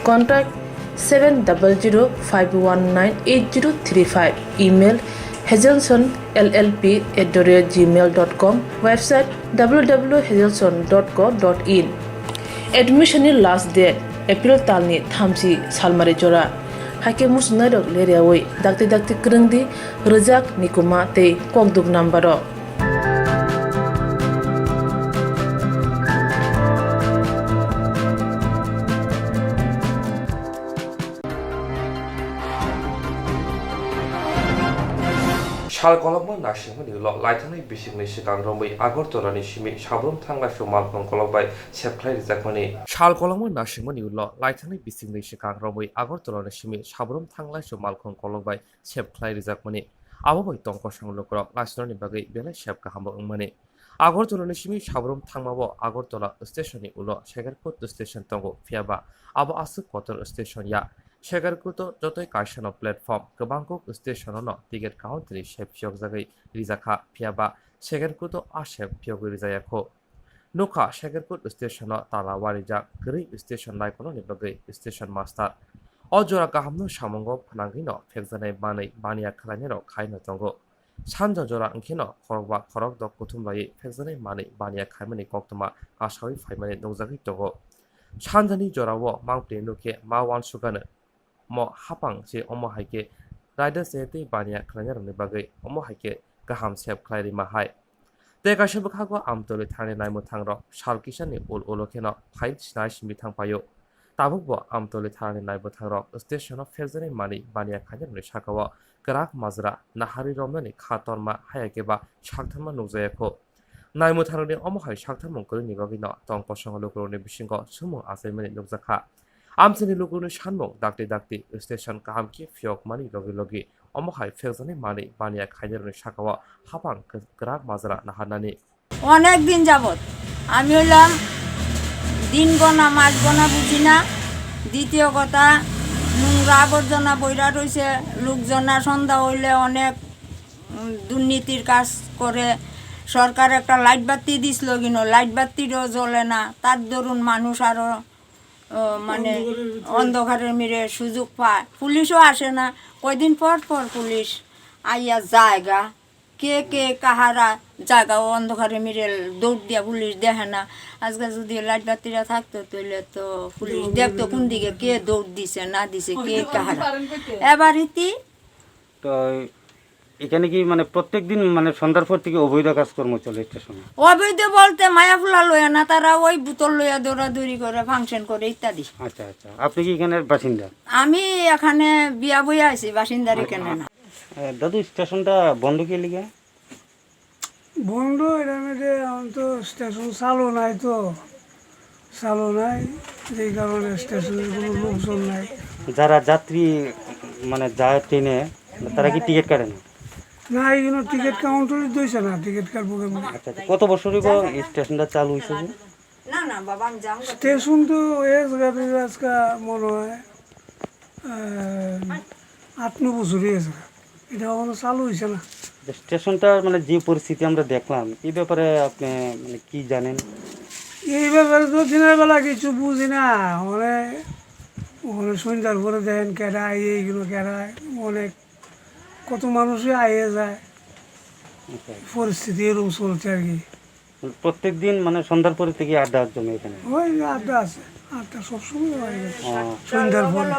Contact seven double zero five one nine eight zero three five. Email hazelson L L P at the rate gmail dot com. Website w w w hazelson dot co dot in. Admission ni last date April talni thamchi salmari jora. Haikhe muchungnairok leriawi dakti dakti kwrwngdi rwjak, nikuma tei kokduk number o. Sal kolokma naisingmani ulo laithangni bisingni swkang romwi Agartala ni simi Sabrum Thanglaisong malkhung kolok bai sepkhlai rijakmani. Sal kolokma naisingmani ulo laithangni bisingni swkang romwi Agartala ni simi Sabrum Thanglaisong malkhung kolok bai sepkhlai rijakmani. Abo bai tongkosong lukurok naisingni bagwi belai sep kaham bo wngmani. Agartala ni simi Sabrum thangma bo Agartala station ni ulo Segerkut station tongo, phiya ba abo aswk kotor station ya. Segerkut o jotoi kaisa no platform, kwbang kuk station o no ticket counter ni sep phiyok jagwi rijak kha, phiya ba Segerkut o a sep phiyogwi rijaya kho. Nukha Segerkut station o tala warijak kwrwi station naikolnani bagwi station master. O jora kaham no samungo phnangwi no phekjanai manwi baniya khlainai rok khai no tongo. Sanja jora wngkheno khorokba khorokdok kuthum laiwi phekjaknai manwi baniya khaimani koktwma kasawi phaimani nukjagwi tongo. Sanjani jorao mangpili nukhe ma uansukgano mo hapang se, omo hai khe raida se tei baniya khlainairokni bagwi omo hai khe kaham sep khlai rima hai. Tei kaisa bwkhago Amtwlwi thangnai naimwthangrok sal kisani ul ulo kheno phai sinai simi thang paio. Tabukbo Amtwlwi thanani naimwthangrok station-o phekjaknai manwi baniya khainai rokni saka-o kwrak majra naharwi romnani kha torma haya khe ba saktharma nukjaya kho. Naimwthangrokni omo hai saktharmung kwrwini bagwino tong kosongo lukurokni bisingo swngmung achaimani nukjakha. Amchaini lukurokni sanmung dakti dakti station kaham khe phiyokmani logi logi omo hai phekjaknai manwi baniya khainai rokni saka-o hapang kwrak majra naharnani. অনেক দিন যাবত আমি হইলাম দিন গণা মাস গণা বুঝি না। দ্বিতীয় কথা, নোংরা আবর্জনা বইরা রইছে। লোকজনা সন্ধ্যা হইলে অনেক, উম, দুর্নীতির কাজ করে। সরকার একটা লাইট বাতি দিছিল, কিন্তু লাইট বাতিরও জ্বলে না। তার দরুন মানুষ আরো, ও, মানে, অন্ধকারের ভিতরে। অন্ধকারের মিরে সুযোগ পায়। পুলিশও আসে না। কয়দিন পর পর পুলিশ আইয়া জায়গা কে কে কাহারা জায়গা অন্ধকারে মিরে দৌড় দিয়া পুলিশ দেখে না। আজকে যদি লাইট বাতিটা থাকতো, তাহলে তো পুলিশ দেখতো কোন দিকে কে দৌড় দিছে, না দিছে, কে কাহারা। এবার ইতি তো এখানে কি মানে প্রত্যেক দিন মানে সন্ধ্যার পর থেকে অবৈধ কাজকর্ম চলে স্টেশনে? অবৈধ বলতে মায়া ফুলা লইয়া না, তারা ওই বোতল লইয়া দৌড়াদৌড়ি করে, ফাংশন করে ইত্যাদি। আচ্ছা, আচ্ছা। আপনি কি এখানের বাসিন্দা? আমি এখানে বিয়া বইয়া আছি, বাসিন্দার এখানে না। এ, দাদু, স্টেশনটা বন্ধ কি লিগে? বন্ধ, এটার মধ্যে এখন তো স্টেশন চালু নাই তো, চালু নাই, যেই কারণে স্টেশনের কোনো লোকজন নাই। যারা যাত্রী মানে যায় ট্রেনে, তারা কি টিকিট কাটে না? না, এইগুলো টিকিট কাউন্টারে দিয়েছে না, টিকিট কাটবো কেমন? আচ্ছা, আচ্ছা। কত বছর হইব এই স্টেশনটা চালু হয়েছে যে? না, না, বাবা, আমি যাবো না। স্টেশন তো হয়ে গেছে আজকে মনে হয়, আহ, আট নয় বছর হয়ে গেছে। এটা এখনো চালু হয়েছে না। যে স্টেশনটার মানে যে পরিস্থিতি আমরা দেখলাম, এই ব্যাপারে আপনি মানে কি জানেন? এই ব্যাপারে তো দিনের বেলা কিছু বুঝি না। মানে, ওখানে সন্ধ্যার পরে দেখেন কেডা আইয়ে, এইগুলো কেডা, অনেক কত মানুষই আইয়ে যায়। আচ্ছা। পরিস্থিতি এরকম চলছে আর কি। প্রত্যেক দিন মানে সন্ধ্যার পরে থেকে আড্ডা জমে এখানে? ওই আড্ডা আছে, আড্ডা সবসময় হয়। ও। সন্ধ্যার পরে।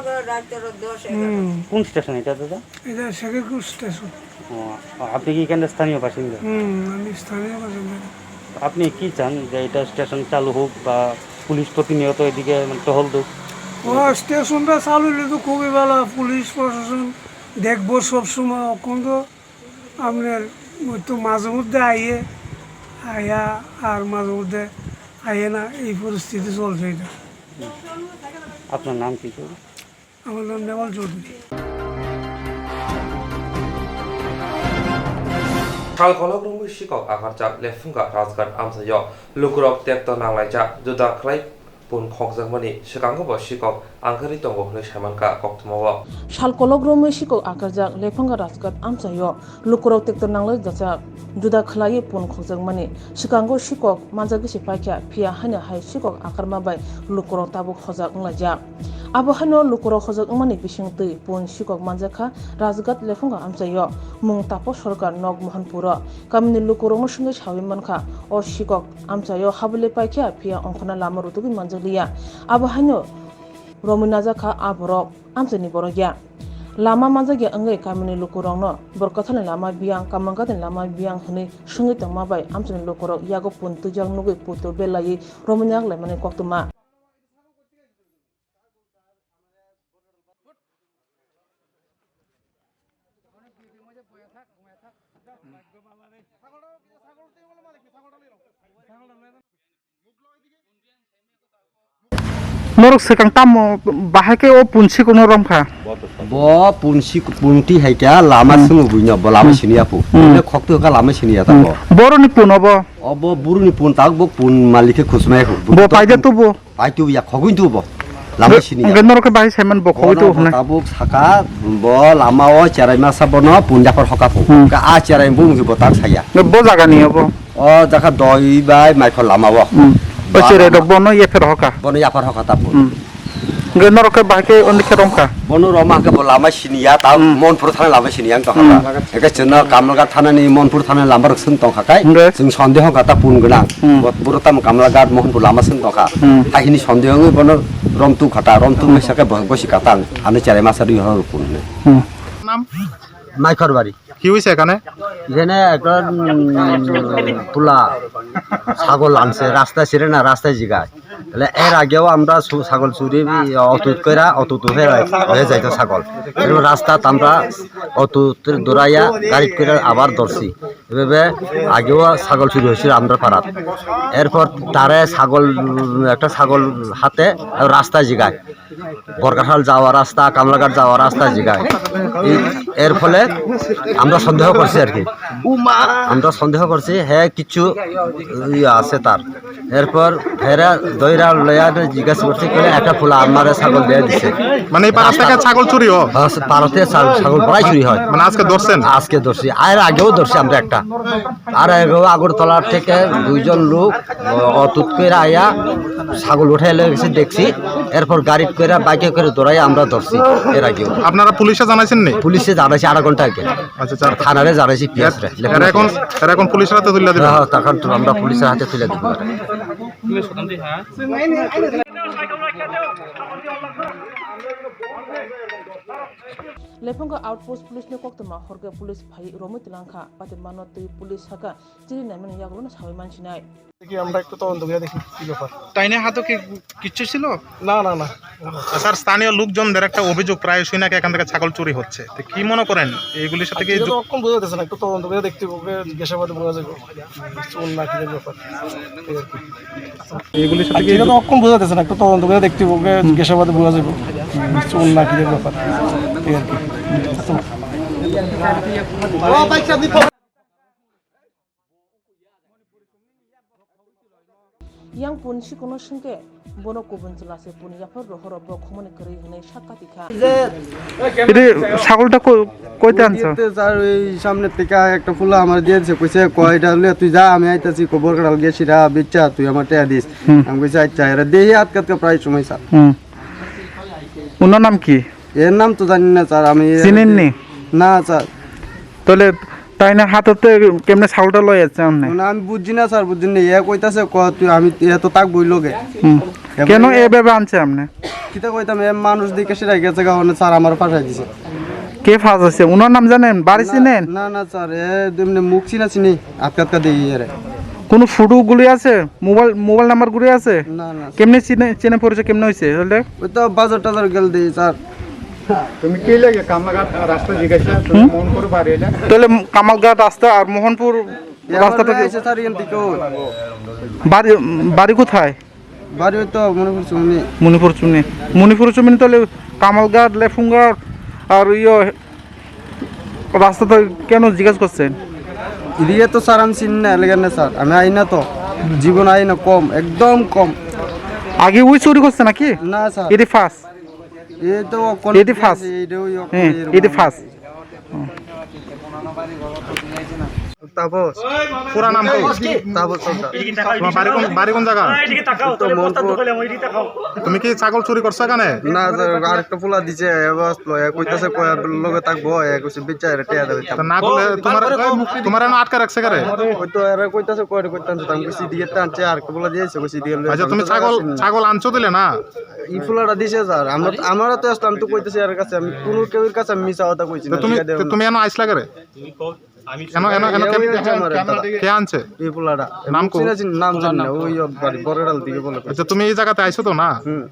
হুম। কোন স্টেশন এটা, দাদা? এটা শেখরপুর স্টেশন। ও, আপনি কি এখানকার স্থানীয় বাসিন্দা? হুম, আমি স্থানীয় বাসিন্দা। আপনি কি চান যে এটা স্টেশন চালু হোক বা পুলিশ প্রতিনিয়ত এদিকে মানে টহল দেউক? ও, স্টেশনটা চালু হলে তো খুবই ভালো। পুলিশ প্রশাসন দেখবো সবসময়, অখন তো আপনার ওই তো মাঝে মধ্যে আইয়ে, আইয়া আর মাঝে মধ্যে আইয়ে না, এই পরিস্থিতি চলছে এটা। আপনার নাম কি, স্যার? আমার নাম নেওয়াল Chowdhury. Sal kolok romwi sikok akarjak Lephunga Rajghat amchaio lukurok tekto nanglaijak juda khlai pun khokjakmani swkango bo sikok angkharwi tongo hwnwi saimankha koktwmao. Sal kolok romwi sikok akarjak Lephunga Rajghat amchaio lukurok tekto nanglaijak juda khlaiwi pun khokjakmani swkango sikok manjagwi se paikha, phiya haino hai sikok akarma bai lukurok tabuk hojak wnglaijak. Abo haino lukurok hojak wngmani bisingtwi pun sikok manjakha Rajghat Lephunga amchaio mung Tapo Sorkar nok Mohanpuro. Kamini lukurokno swngwi sawi mankha, o sikok amchaio habole paikha, phiya ongkhorna lama rutugwi manjakliya. Abo haino romwi najakha a borok amchaini borok ya. Lama manjakya wngwi kamini lukurokno Borkathalni lama biyang, Kamalghatni lama biyang hwnwi swngwi tongma bai amchaini lukurok yago pun twijak nugwi puto belaiwi romwi najaklaimani koktwma. Norok swkang tamo bahai khe o pun sikokno romkha? Bo pun sik-, pun twi hai kha lama Hmm. swngo buino, bo lama Hmm. siniya phu. Hmm. Bole khok twi kha lama siniya ta Hmm. bo. Boroni pun obo? Obo buruni pun, tak bo pun malik khe khusmaya khu. Bo paida tubu? Pai tu ya khogwi tu bo. Lama sini ya. Hwnkhe norok khe bahai saiman bo khogwi tu hwnwi. Tabuk saka bo lama o cherai masa bono pun yaphar hoka phu. Hmm. Ka a cherai bo mungsi bo tak saya. Bo jaga ni obo? O jaga doi bai maikho lama o. Hmm. O cherai rok bono yaphar hoka. Bono yaphar hoka ta pun. Hmm. Hwnkhe norok khe bahai khe ondi khe romkha. Bono roma hwnkhe bo lama sini ya ta Hmm. Monpur thana lama sini yang to Hmm. haka. Eke chwngno Kamalghat thana ni Monpur thana ni lama rok swng tong kha kai. Hwnkhe? Chwng sondeho kha ta pun gwnang. Hmm. Bo-, boro tamo Kamalghat Mohanpur lama swng tong kha. Hmm. Hai hini sondeho wngwi bono rom tu kha ta, rom tu Hmm. wngwi sakhe bo-, bosi kha ta ang. Ano cherai masa ri horo pun ne. Hmm. Naam? Maikhor bari. কি হৈছে এখানে? এখানে একটা, উম, পোলা ছাগল আনছে, রাস্তায় ছিল না, রাস্তায় জিগায়। তাহলে এর আগেও আমরা সু-, ছাগল চুরি, অতুত কইরা, অতুত হয়ে, হয়ে যাইতো ছাগল। এরপর রাস্তাত আমরা অতুত দৌড়াইয়া গাড়ি করে আবার ধরছি। এভাবে আগেও ছাগল চুরি হয়েছিল আমরা পাড়াত। এরপর তারে ছাগল, উম, একটা ছাগল হাতে রাস্তায় জিগায়। বরকাশাল যাওয়া রাস্তা, কামলাঘাট যাওয়া রাস্তা জিগায়। এই, এর ফলে আমরা সন্দেহ করছি আর কি। আমরা সন্দেহ করছি, হ্যাঁ, কিছু ইয়ে আছে তার। এরপর ফেরা দইরা লয়া জিজ্ঞাসা করছি, কেন একটা ফুলা আমারে ছাগল দিয়ে দিছে। মানে এই পাড়া থেকে ছাগল চুরি হয়? হ্যাঁ, সে পাড়া থেকে ছাগল, ছাগল প্রায় চুরি হয়। মানে আজকে ধরছেন? আজকে ধরছি, আর আগেও ধরছি আমরা একটা। আর আগেও আগরতলা থেকে দুইজন লোক, অ, অতুত করে আয়া ছাগল উঠাই লয়ে গেছে দেখছি, এরপর গাড়ি করে বাইকে করে দৌড়াই আমরা ধরছি এর আগেও। আপনারা পুলিশে জানাইছেন নি? পুলিশে জানাইছি আধা ঘন্টা আগে। আচ্ছা, আচ্ছা। থানারে জানাইছি পিএস রে। এরা এখন, এরা এখন পুলিশের হাতে তুলে দিবেন? হ্যাঁ, হ্যাঁ, তখন তো আমরা পুলিশের হাতে তুলে দিব। Lephungo outpost police ni koktwma horkhe police phai romwi twlangkha, patimano twi police saka chini naimani yagulono sawi mansinai. দেখি, আমরা একটু তদন্ত করে দেখি কি ব্যাপার। তাই না, হাতে কি কিচ্ছু ছিল? না, না, না। স্যার, স্থানীয় লোকজনদের একটা অভিযোগ, প্রায়শই নাকি এখান থেকে ছাগল চুরি হচ্ছে, তো কি মনে করেন এইগুলির সাথে কি? এটা তো অক্ষণ বোঝা যাচ্ছে না, একটু তদন্ত করে দেখতে হবে, জিজ্ঞাসাবাদে বোঝা যাবে চোর না কিদের ব্যাপার, এই আর কি। এইগুলির সাথে কি? এটা তো অক্ষণ বোঝা যাচ্ছে না, একটু তদন্ত করে দেখতে হবে, জিজ্ঞাসাবাদে বোঝা যাবে চোর না কিদের ব্যাপার, এই আর কি। Yang pun sikono swngkhe bono kubun chwla se pun yaphar rohoro bo khumani kwrwi hwnwi sak kati kha. Ede sagolta ko-, koita ansa? দিতে স্যার, ওই সামনের থেকে একটা ফুলা আমার দিয়ে দিছে, কইছে, "কয়টা হলে তুই যা, আমি আইতাছি, খবর কাটাল গেছি রা, বিচ্চা, তুই আমার টেয়া দিস।" হুম। আমি কইছি, "আচ্ছা।" এরা দেহি আটকাতকা প্রায় সময় স্যার। হুম। ওনার নাম কি? এর নাম তো জানি না স্যার, আমি এর চিনেননি? না স্যার। তাহলে তাই না হাততে কেমনে ছাগলটা লই আছে আপনি? না, আমি বুঝছি না স্যার, বুঝছি না। এ কইতাছে, "ক তুই, আমি এ তো তাক বইল গে।" হুম। এ কেন বলে এভাবে আনছে আপনি? কিতা কইতাম, এ মানুষ দেখে সেটা গেছে গা, মানে স্যার আমার ফাঁসাই দিছে। কে ফাঁসাইছে? ওনার নাম জানেন? বাড়ি না, চিনেন? না, না স্যার, এ এমনি মুখ চিনা চিনি, আটকা আটকা দেখি এরে। কোনো ফটো গুলি আছে? মোবাইল, মোবাইল নাম্বার গুলি আছে? না, না। কেমনে চিনে, চেনা পরিচয় কেমনে হয়েছে তাহলে? ওই তো বাজার টাজার গেল দেই স্যার। তুমি কি লাগে কামলাঘাট রাস্তা জিজ্ঞাসা, তুমি হুম? মন করে বাড়ি এলে? তাহলে কামালঘাট রাস্তা আর মোহনপুর এ রাস্তা আমার থেকে আছে স্যার, এখান থেকে ওই। বাড়ি, বাড়ি কোথায়? বাড়ি ওই তো মণিপুর চুমনি। মণিপুর চুমনি। মণিপুর চুমনি তাহলে কামালঘাট, লেফুঙ্গার আর ইয়ে রাস্তাটা কেন জিজ্ঞেস করছেন? এদিকে তো স্যার আমি চিনি না, এলাকার না স্যার, আমি আই না তো, জীবন আই না, কম, একদম কম। আগে ওই চুরি করছে নাকি? না স্যার। এটি ফার্স্ট? এ তো এটি ফার্স্ট। হ্যাঁ, এটি ফার্স্ট। তাপস। পুরা নাম কি? তাপস সর্দার। তোমার বাড়ি কোন, বাড়ি কোন জায়গা? তো মনপুর। তুমি কি ছাগল চুরি করছো এখানে? না স্যার, আরেকটা পোলা দিছে, এ বস লো, এ কইতাছে কয় লগে থাকবো, এ কইছে বিচারে টিয়া দেবে। তো না করলে তোমার, তোমার এনে আটকে রাখছে কারে? ওই তো এরা কইতাছে কয় কইতাছে, আমি কইছি দিয়ে টানছে, আরেকটা পোলা দিয়েছে, কইছি দিয়ে আচ্ছা, তুমি ছাগল, ছাগল আনছো দিলে না? এই পোলাটা দিছে স্যার, আমরা, আমরা তো আসলাম তো কইতেছি এর কাছে, আমি কোনো কেউর কাছে আমি মিছা কথা কইছি তো না, তুমি, ঠিক আছে? তো তুমি এনে আইসলা কারে? এনো, এনো, এনো এ কে, ওই হচ্ছে আমার দাদা। কে আনছে? এই পোলাটা। নাম কো? চিনা চিনি, নাম জানি না, ওই বাড়ি বড়ডাল দিকে বলে। আচ্ছা, তুমি এই জায়গাতে আইছো তো না? হুম।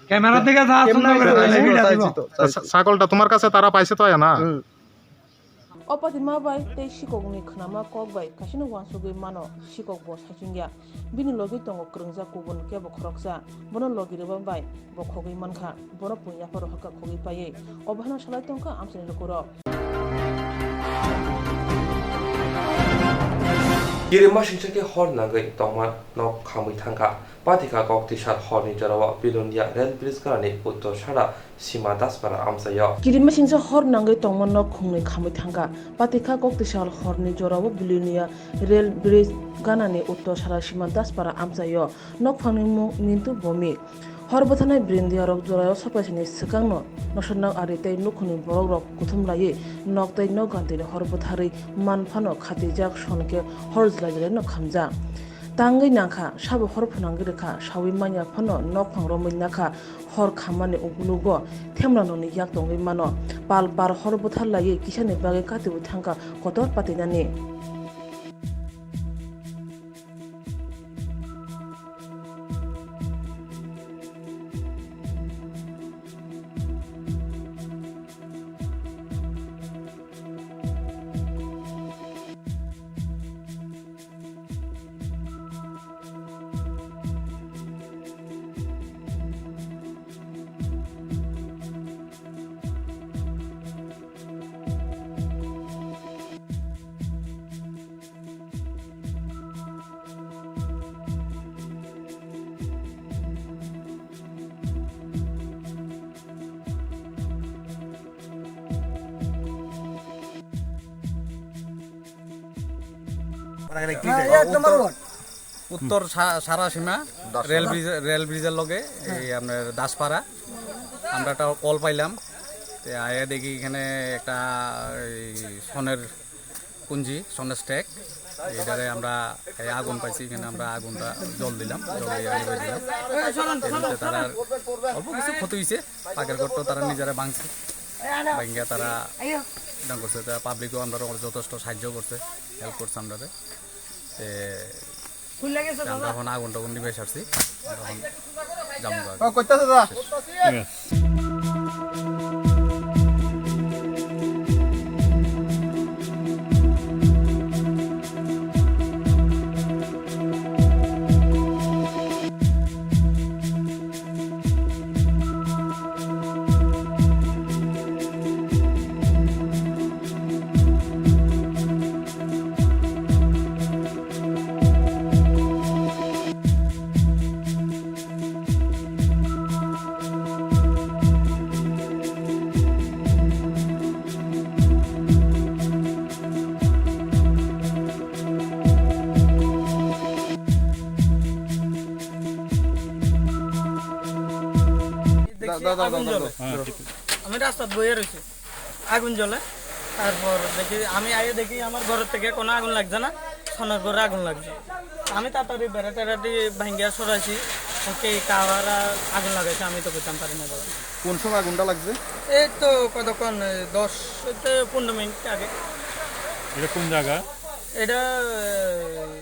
ক্যামেরা দিকে যা, ক্যামেরা সুন্দর করে দিকে চাইছি তো, চাইছি তো, তো চাইছি। ছা-, ছাগলটা তোমার কাছে তারা পাইছে তো, না? হুম। O patima bai tei sikokni khnama kok bai kaisano uansugwi mano, sikok bo saichung ya. Bini logi tongo kwrwngjak kubun kebo khoroksa. Bono logi rwma bai bo khogwi mankha. Bono puini yapharo hakha khogwi paiwi. Obo haino salai tongkha amchaini lukurok. Kirima singsa khe hor nangwi tongma nok khamwi thangkha. Patikha kok tisal horni jorao Bilonia rail bridge ganani uttor sara Sima Daspara amchaio. Kirima singsa hor nangwi tongma nok khungnwi khamwi thangkha. Patikha kok tisal horni jorao Bilonia rail bridge ganani uttor sara Sima Daspara amchaio. Nokphangni mung Mintu Bomi. Hor bwtharnai brindiarok jorao sapaisani swkangno nosonok ari tei nukhungni borokrok kuthum laiwi nok tei nok gantini hor bwtharwi man phano khatijak, sonkhe hor jlai jlaino khamjak. Tangwi nangkha, sabo hor phwnangwi rwkha, sawi manya phano nokphang romwi nakha, hor khammani ukulugo themla nokni yak tongwi mano. Pal par hor bwthar laiwi kisani bagwi katiwi thangkha kotor patinani. হ্যাঁ, এক নম্বর ওয়ার্ড। উত্তর সা-, সারাসীমা rail bridge, rail ব্রিজের লগে এই আপনার দাসপাড়া। আমরা একটা কল পাইলাম, তো আয়া দেখি এখানে একটা এই স্বর্ণের কুঞ্জি, স্বর্ণের স্ট্যাক, এইটারে আমরা এই আগুন পাইছি, এখানে আমরা আগুনটা জল দিলাম, জল দিয়ে নিভাই দিলাম। এর ভিতরে তারা অল্প কিছু ক্ষতি হয়েছে, পাকের ঘর তো তারা নিজেরা ভাঙছে, ভাঙ্গিয়া তারা ইদান করছে, তা পাবলিকও আমরা যথেষ্ট সাহায্য করছে, হেল্প করছে আমরা। তে আমরা এখন আগুন টাগুন নিভাই সারছি, আমরা এখন যাবো। ও, কইতাছে দাদা। ঠিক আছে। দেখছি আগুন জ্বলে। হ্যাঁ, ঠিক আছে। আমি রাস্তাত বইয়া রয়েছি, আগুন জ্বলে। তারপর দেখি, আমি আইয়া দেখি আমার ঘরের থেকে কোনো আগুন লাগছে না, সোনার ঘরে আগুন লাগছে। আমি তাড়াতাড়ি বেড়া টেরাটি ভাঙ্গিয়া সরাইছি, ওকে কারা আগুন লাগাইছে, আমি তো বুঝতাম পারি না দাদা। কোন সময় আগুনটা লাগছে? এই তো কতক্ষণ, এই দশ হইতে পনেরো মিনিট আগে। এটা কোন জায়গা? এটা, এই,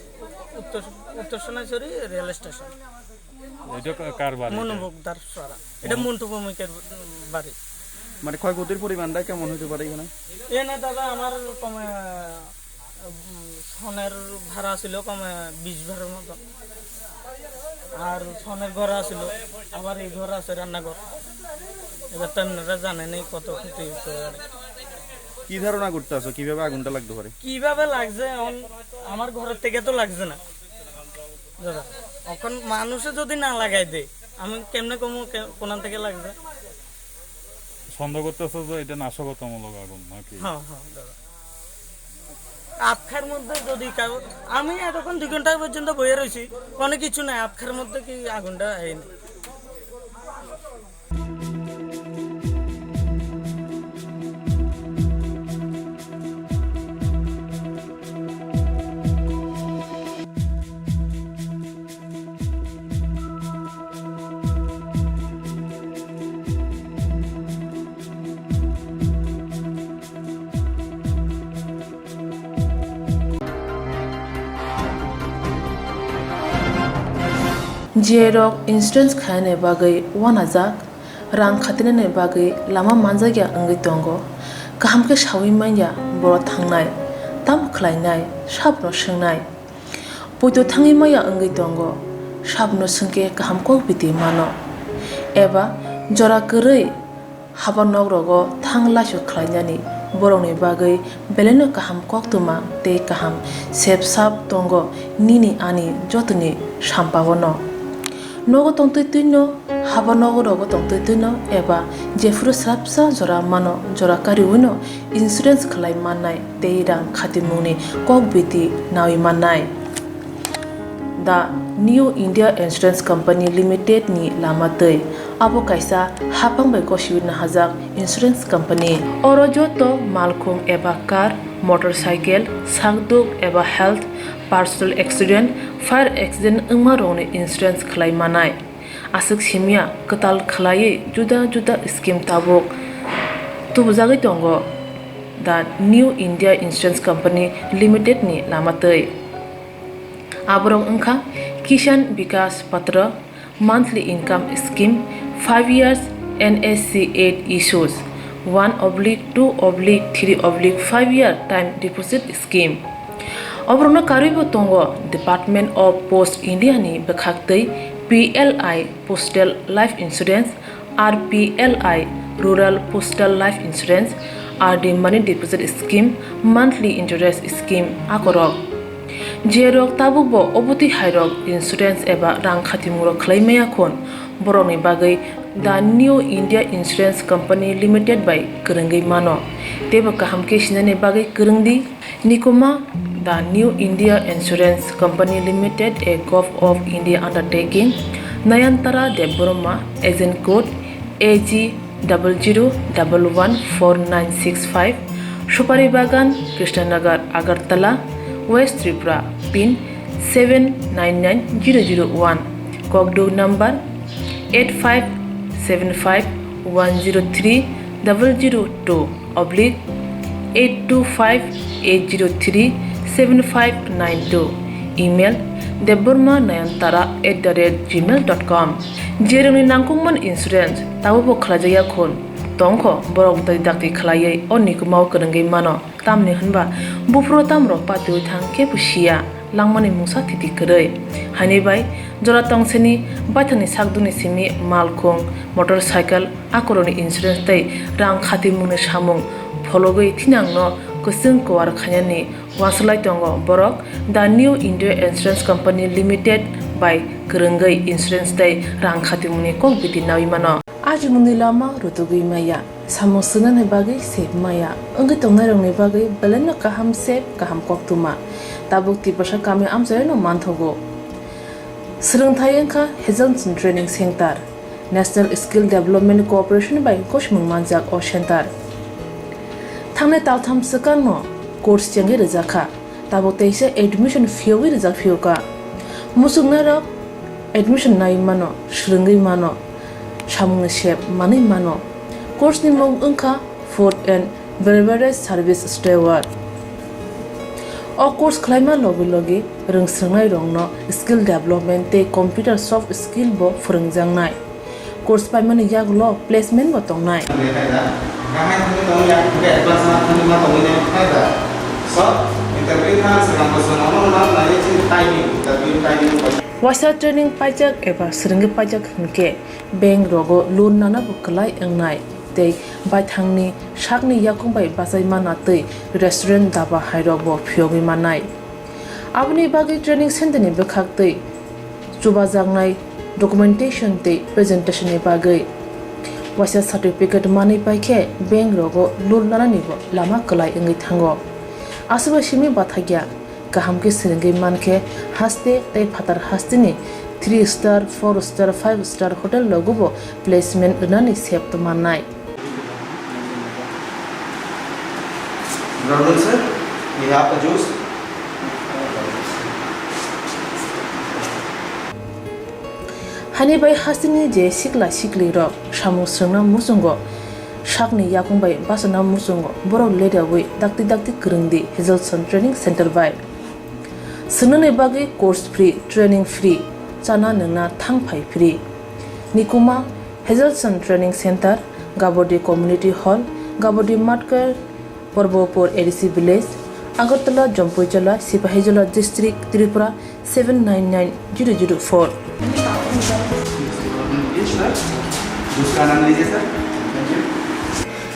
উত্তর, উত্তর সোনাঝুরি রেল স্টেশন। এটা কা-, কার বাড়ি এটা? মনোভোগ দাসপাড়া। এটা মন্টু ভৌমিকের বাড়ি। মানে ক্ষয়ক্ষতির পরিমাণটা কেমন হতে পারে এখানে? এ না দাদা, আমার কমে, উম, সনের ভাড়া ছিল কমে বিশ ভাড়ার মতো। আর সনের ঘর আছিল, আবার এই ঘর আছে রান্নাঘর। এবার তো আপনারা জানেন এই কত ক্ষতি হতে পারে। কি ধারণা করতে আছো, কিভাবে আগুনটা লাগতে পারে? কিভাবে লাগছে, এখন আমার ঘরের থেকে তো লাগছে না দাদা। এখন মানুষে যদি না লাগাই দেয়, আমি কেমনে কমু কে-, কোনান থেকে লাগছে? সন্দেহ করতেছো যে এটা নাশকতামূলক আগুন নাকি? হ্যাঁ, হ্যাঁ, দাদা। আতখার মধ্যে যদি কারো, আমি এতক্ষণ দুই ঘন্টা পর্যন্ত বইয়ে রয়েছি, কোনো কিছু নাই। আতখার মধ্যে কি আগুনটা হয়নি? Jerok insurance khainani bagwi uanajak, rang khatinani bagwi lama manjakya wngwi tongo. Kaham khe saui manya borok thangnai, tamo khlainai, sabono swngnai. Poito thangwi maya wngwi tongo, sabono swngkhe kaham kok biti mano. Eba jora kwrwi haba nok rogo thang laisu khlainani borokni bagwi belaino kaham koktwma tei kaham sep sap tongo nini ani jotoni sampao no. Nogo tongtwi twino, haba nogo rogo tongtwi twino eba jephuru swrapsa jora mano, jora kariwino insurance khlai mannai tei rang khatimungni kok biti naui mannai. The New India Insurance Company Limited ni lama twi. Abo kaisa hapang bai gosiwi nahajak insurance company. Oro joto malkhung eba car, motorcycle, sakduk eba health, personal accident, fire accident wngma rokni insurance khlai manai. Aswk simya kwtal khlaiwi juda juda scheme tabuk tubujagwi tongo The New India Insurance Company Limited ni lama twi. Aborok wngkha Kisan Vikas Patra, monthly income scheme, five years N S C eight issues, one oblique two oblique three oblique five year time deposit scheme. Oborokno karwibo tongo Department of Post India ni bwkhaktwi P L I Postal Life Insurance, R P L I Rural Postal Life Insurance, R D Money Deposit Scheme, Monthly Interest Scheme akorok. Jerok tabukbo obotwi hairok insurance eba rang khatimungrok khlai maya khun, borokni bagwi The New India Insurance Company Limited bai kwrwngwi mano. Teibo kaham khe sinani bagwi kwrwngdi. Nikuma, The New India Insurance Company Limited, a Govt of India undertaking, Nayantara Debbarma, agent code A G double zero double one four nine six five, Supari Bagan, Krishnanagar, Agartala, West Tripura, pin seven nine nine zero zero one, kokduk number eight five seven five one zero three double zero two oblique eight two five eight zero three seven five nine two, email debbarma nayantara at the rate gmail dot com. Jerokni nangkukmani insurance tabukbo khlaijakya khun tongkho, borok dai dakti khlaiwi o nikumao kwrwngwi mano. Tamni hwnba buphuru tamrok patiwi thang kebo siya, langmani mungsa thiti kwrwi. Haini bai jora tongseni baithangni sakdukni simi malkhung, motorcycle, akorokni insurance tei rang khatimungni samung phologwi thinangno kwchwng kuar khainani uansuk lai tongo borok The New India Insurance Company Limited bai kwrwngwi insurance tei rang khatimungni kok biti naui mano. Ajimungni lama rutugwi maya, samung swngnani bagwi sep maya, wngwi tongnairokni bagwi belaino kaham sep, kaham koktwma. Tabuk Tiprasa kami amchaino manthogo. Swrwngthai wngkha Hazelton Training Center, National Skill Development Corporation bai gosimung manjak o center. Thangnai taltham swkangno course chengwi rwjakha. Tabuk teisa admission phiyogwi rijak phiyokha. Muchungnairok admission nai mano, swrwngwi mano, samungni sep manwi mano. Course ni mung wngkha Food and Beverage Service Steward. O course khlaima logi logi rwngswrwngnairokno skill development tei computer soft skill bo phwrwngjaknai. Course paimani yagulo placement bo tongnai. Waisa training paijak eba swrwngwi paijak hwnkhe bank rogo loan nana bo kwlai wngnai. tei baithangni sakni yakung bai bachai mana tei restaurant, daba hairokbo phiyogwi mannai. Aboni bagwi training center ni bwkhak tei chubajaknai documentation tei presentation ni bagwi waisa certificate manwi paikhe bank rogo loan lanani bo lama kwlai wngwi thango. Aswkbai simi bathakya. Kaham khe swrwngwi mankhe, haste tei phatar hasteni three star, four star, five star hotel rogobo placement rwnani sep mannai. Good afternoon, sir. We have a juice. Hani bai hasteni je sikla siklirok samung swrwngna muchungo, sakni yakung bai bachana muchungo borok leriawi dakti dakti kwrwngdi Hazelson Training Center bai. Swngnani bagwi course free, training free, chana nwngna thang phai free. Nikuma Hazelson Training Center, Gabodi Community Hall, Gabodi Matkar, Porbopur A D C Village, Agartala, Jampuijala, Sipahijola District, Tripura seven nine nine zero zero four.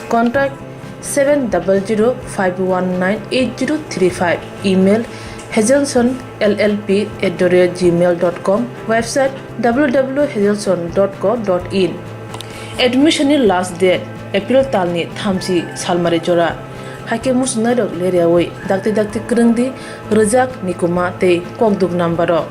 Contact seven double zero five one nine eight zero three five. Email hazelson L L P at the rate gmail dot com. Website W W W hazelson dot co dot in. Admission ni last date April talni thamchi salmari jora. Haikhe muchungnairok leriawi dakti dakti kwrwngdi rwjak, nikuma tei kokduk number o.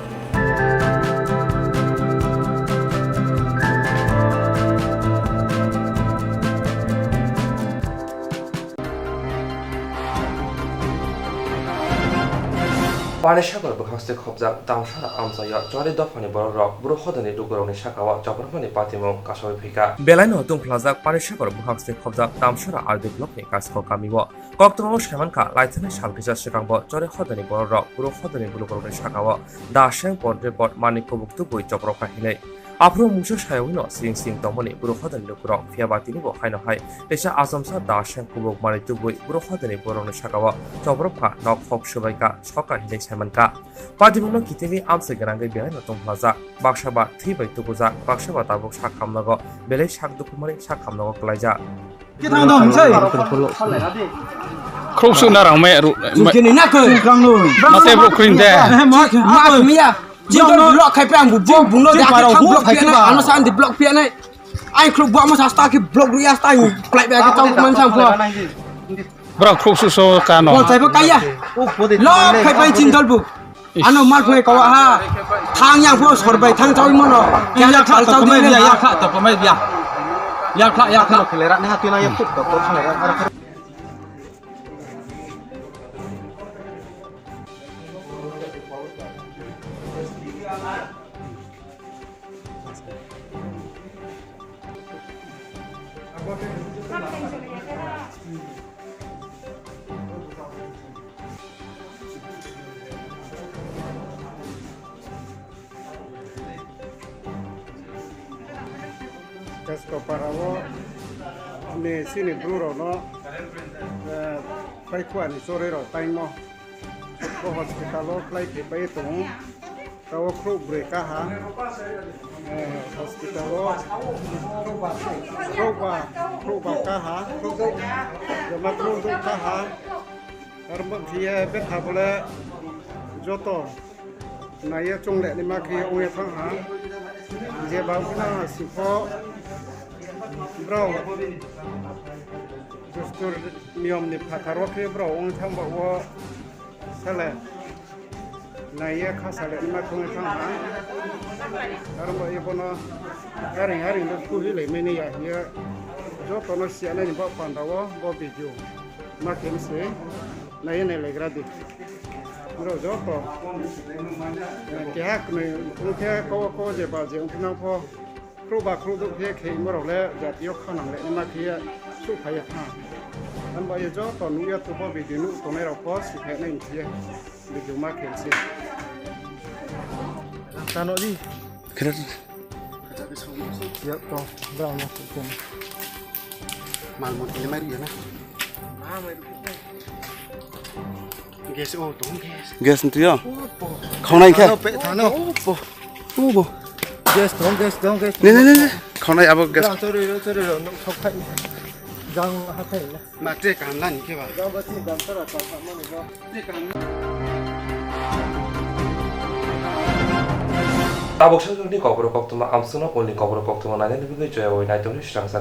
Panisagar bwkhakste khobjak Damsara amchaio chwrai dophani borokrok Bru hodani lukurokni sakao chopropmani patimung kasaui phaikha. Belaino tungphlajak Panisagar bwkhakste khobjak Damsara R D blockni Kaskau kamio. Koktwmao saimankha, laithani sal kisa swkangbo chwrai hodani borokrok Bru hodani lukurokni sakao Daseng Pondrepot manwi kubuk tubui chopropkha hinwi. Aphuru mungsa sayawino sring sring tongmani Bru hodani lukurok, phiyaba tinibo haino hai teisa achomsa Daseng kubuk manwi tubui Bru hodani borokni sakao chopropkha, nok hok swbaikha, sokha hinwi saimankha. Patimungno kitingwi amchai gwnangwi belaino tongphlajak, baksa ba thwi bai tubujak, baksa ba tabuk sak hamnago belai sak dukhumani sak hamnago kwlaijak. Khruksuk narang mai ru. Mate bro kring de. Mas miya. Jino block khai pe ang bu bung bung no ja ke thang block khai pe na ano sa andi block pe na. Ai khru bu amo sa sta ke block ru ya sta ang plai ba ke tau man sang po. Bro khruksuk so ka no. Ko sai ba kaya. Lo khai pa chin dol bu. Ano mar phai kawa ha. Thang yang pho sor bai thang chawi mono. Yang ya kha to mai bia ya kha to mai bia. Ya kha ya kha. Khelera na tu na ya khut to ko khelera. Kaskopara o ni sini bru rok no, eh, paikhuani chorwi rok taimo bo hospital o khlai khe pai tongo. Tao khrouh brwi kaha, eh, hospital o khrouh ba, khrouh ba kaha, joma khrouh duk kaha, aro bokhiye betha bole joto naiye chongleni ma khe ongya thang ha, je ba phano sipho brao dustur niyom ni phatar o khe brao ong thang ba o sale. Naiya kha sale ima thongwi thang ha. Aro bo ibono garing haring do kuhi lai mani ya hiya. Joto no siya nai bo panda o bo video. Ma khe se naiya nai lai gra di. Bro joto. Keha kwnwi ungkhe ko ko je ba je ungkhe nang pho. Khrouh ba khrouh duk khe khe borok le jatio kha nang le ma khe suk phai ya kha. Ani bai joto nukya tubo video nuk tongnai rok pho suk phai nai khe video ma khe se. Tano di. Khera. Ya to bra ma suk ten. Mal mo tile mai ya na. Gas o tong gas. Gas ntu yo. Khonai khe. Thano pe thano. Ubo. Gas tong, gas tong, gas tong. Ne, ne, ne, ne. Khonai abo gas. Jang chori ro, chori ro, nok sok khai. Jang ha khai na. Ma tre kan la ni ke ba. Jang ba ti dan tara ta ta mani ba. Tre kan. Tabuk songni kokborok koktwma amswkno ulni kokborok koktwma nainani bagwi joya wi naitokni swrangsa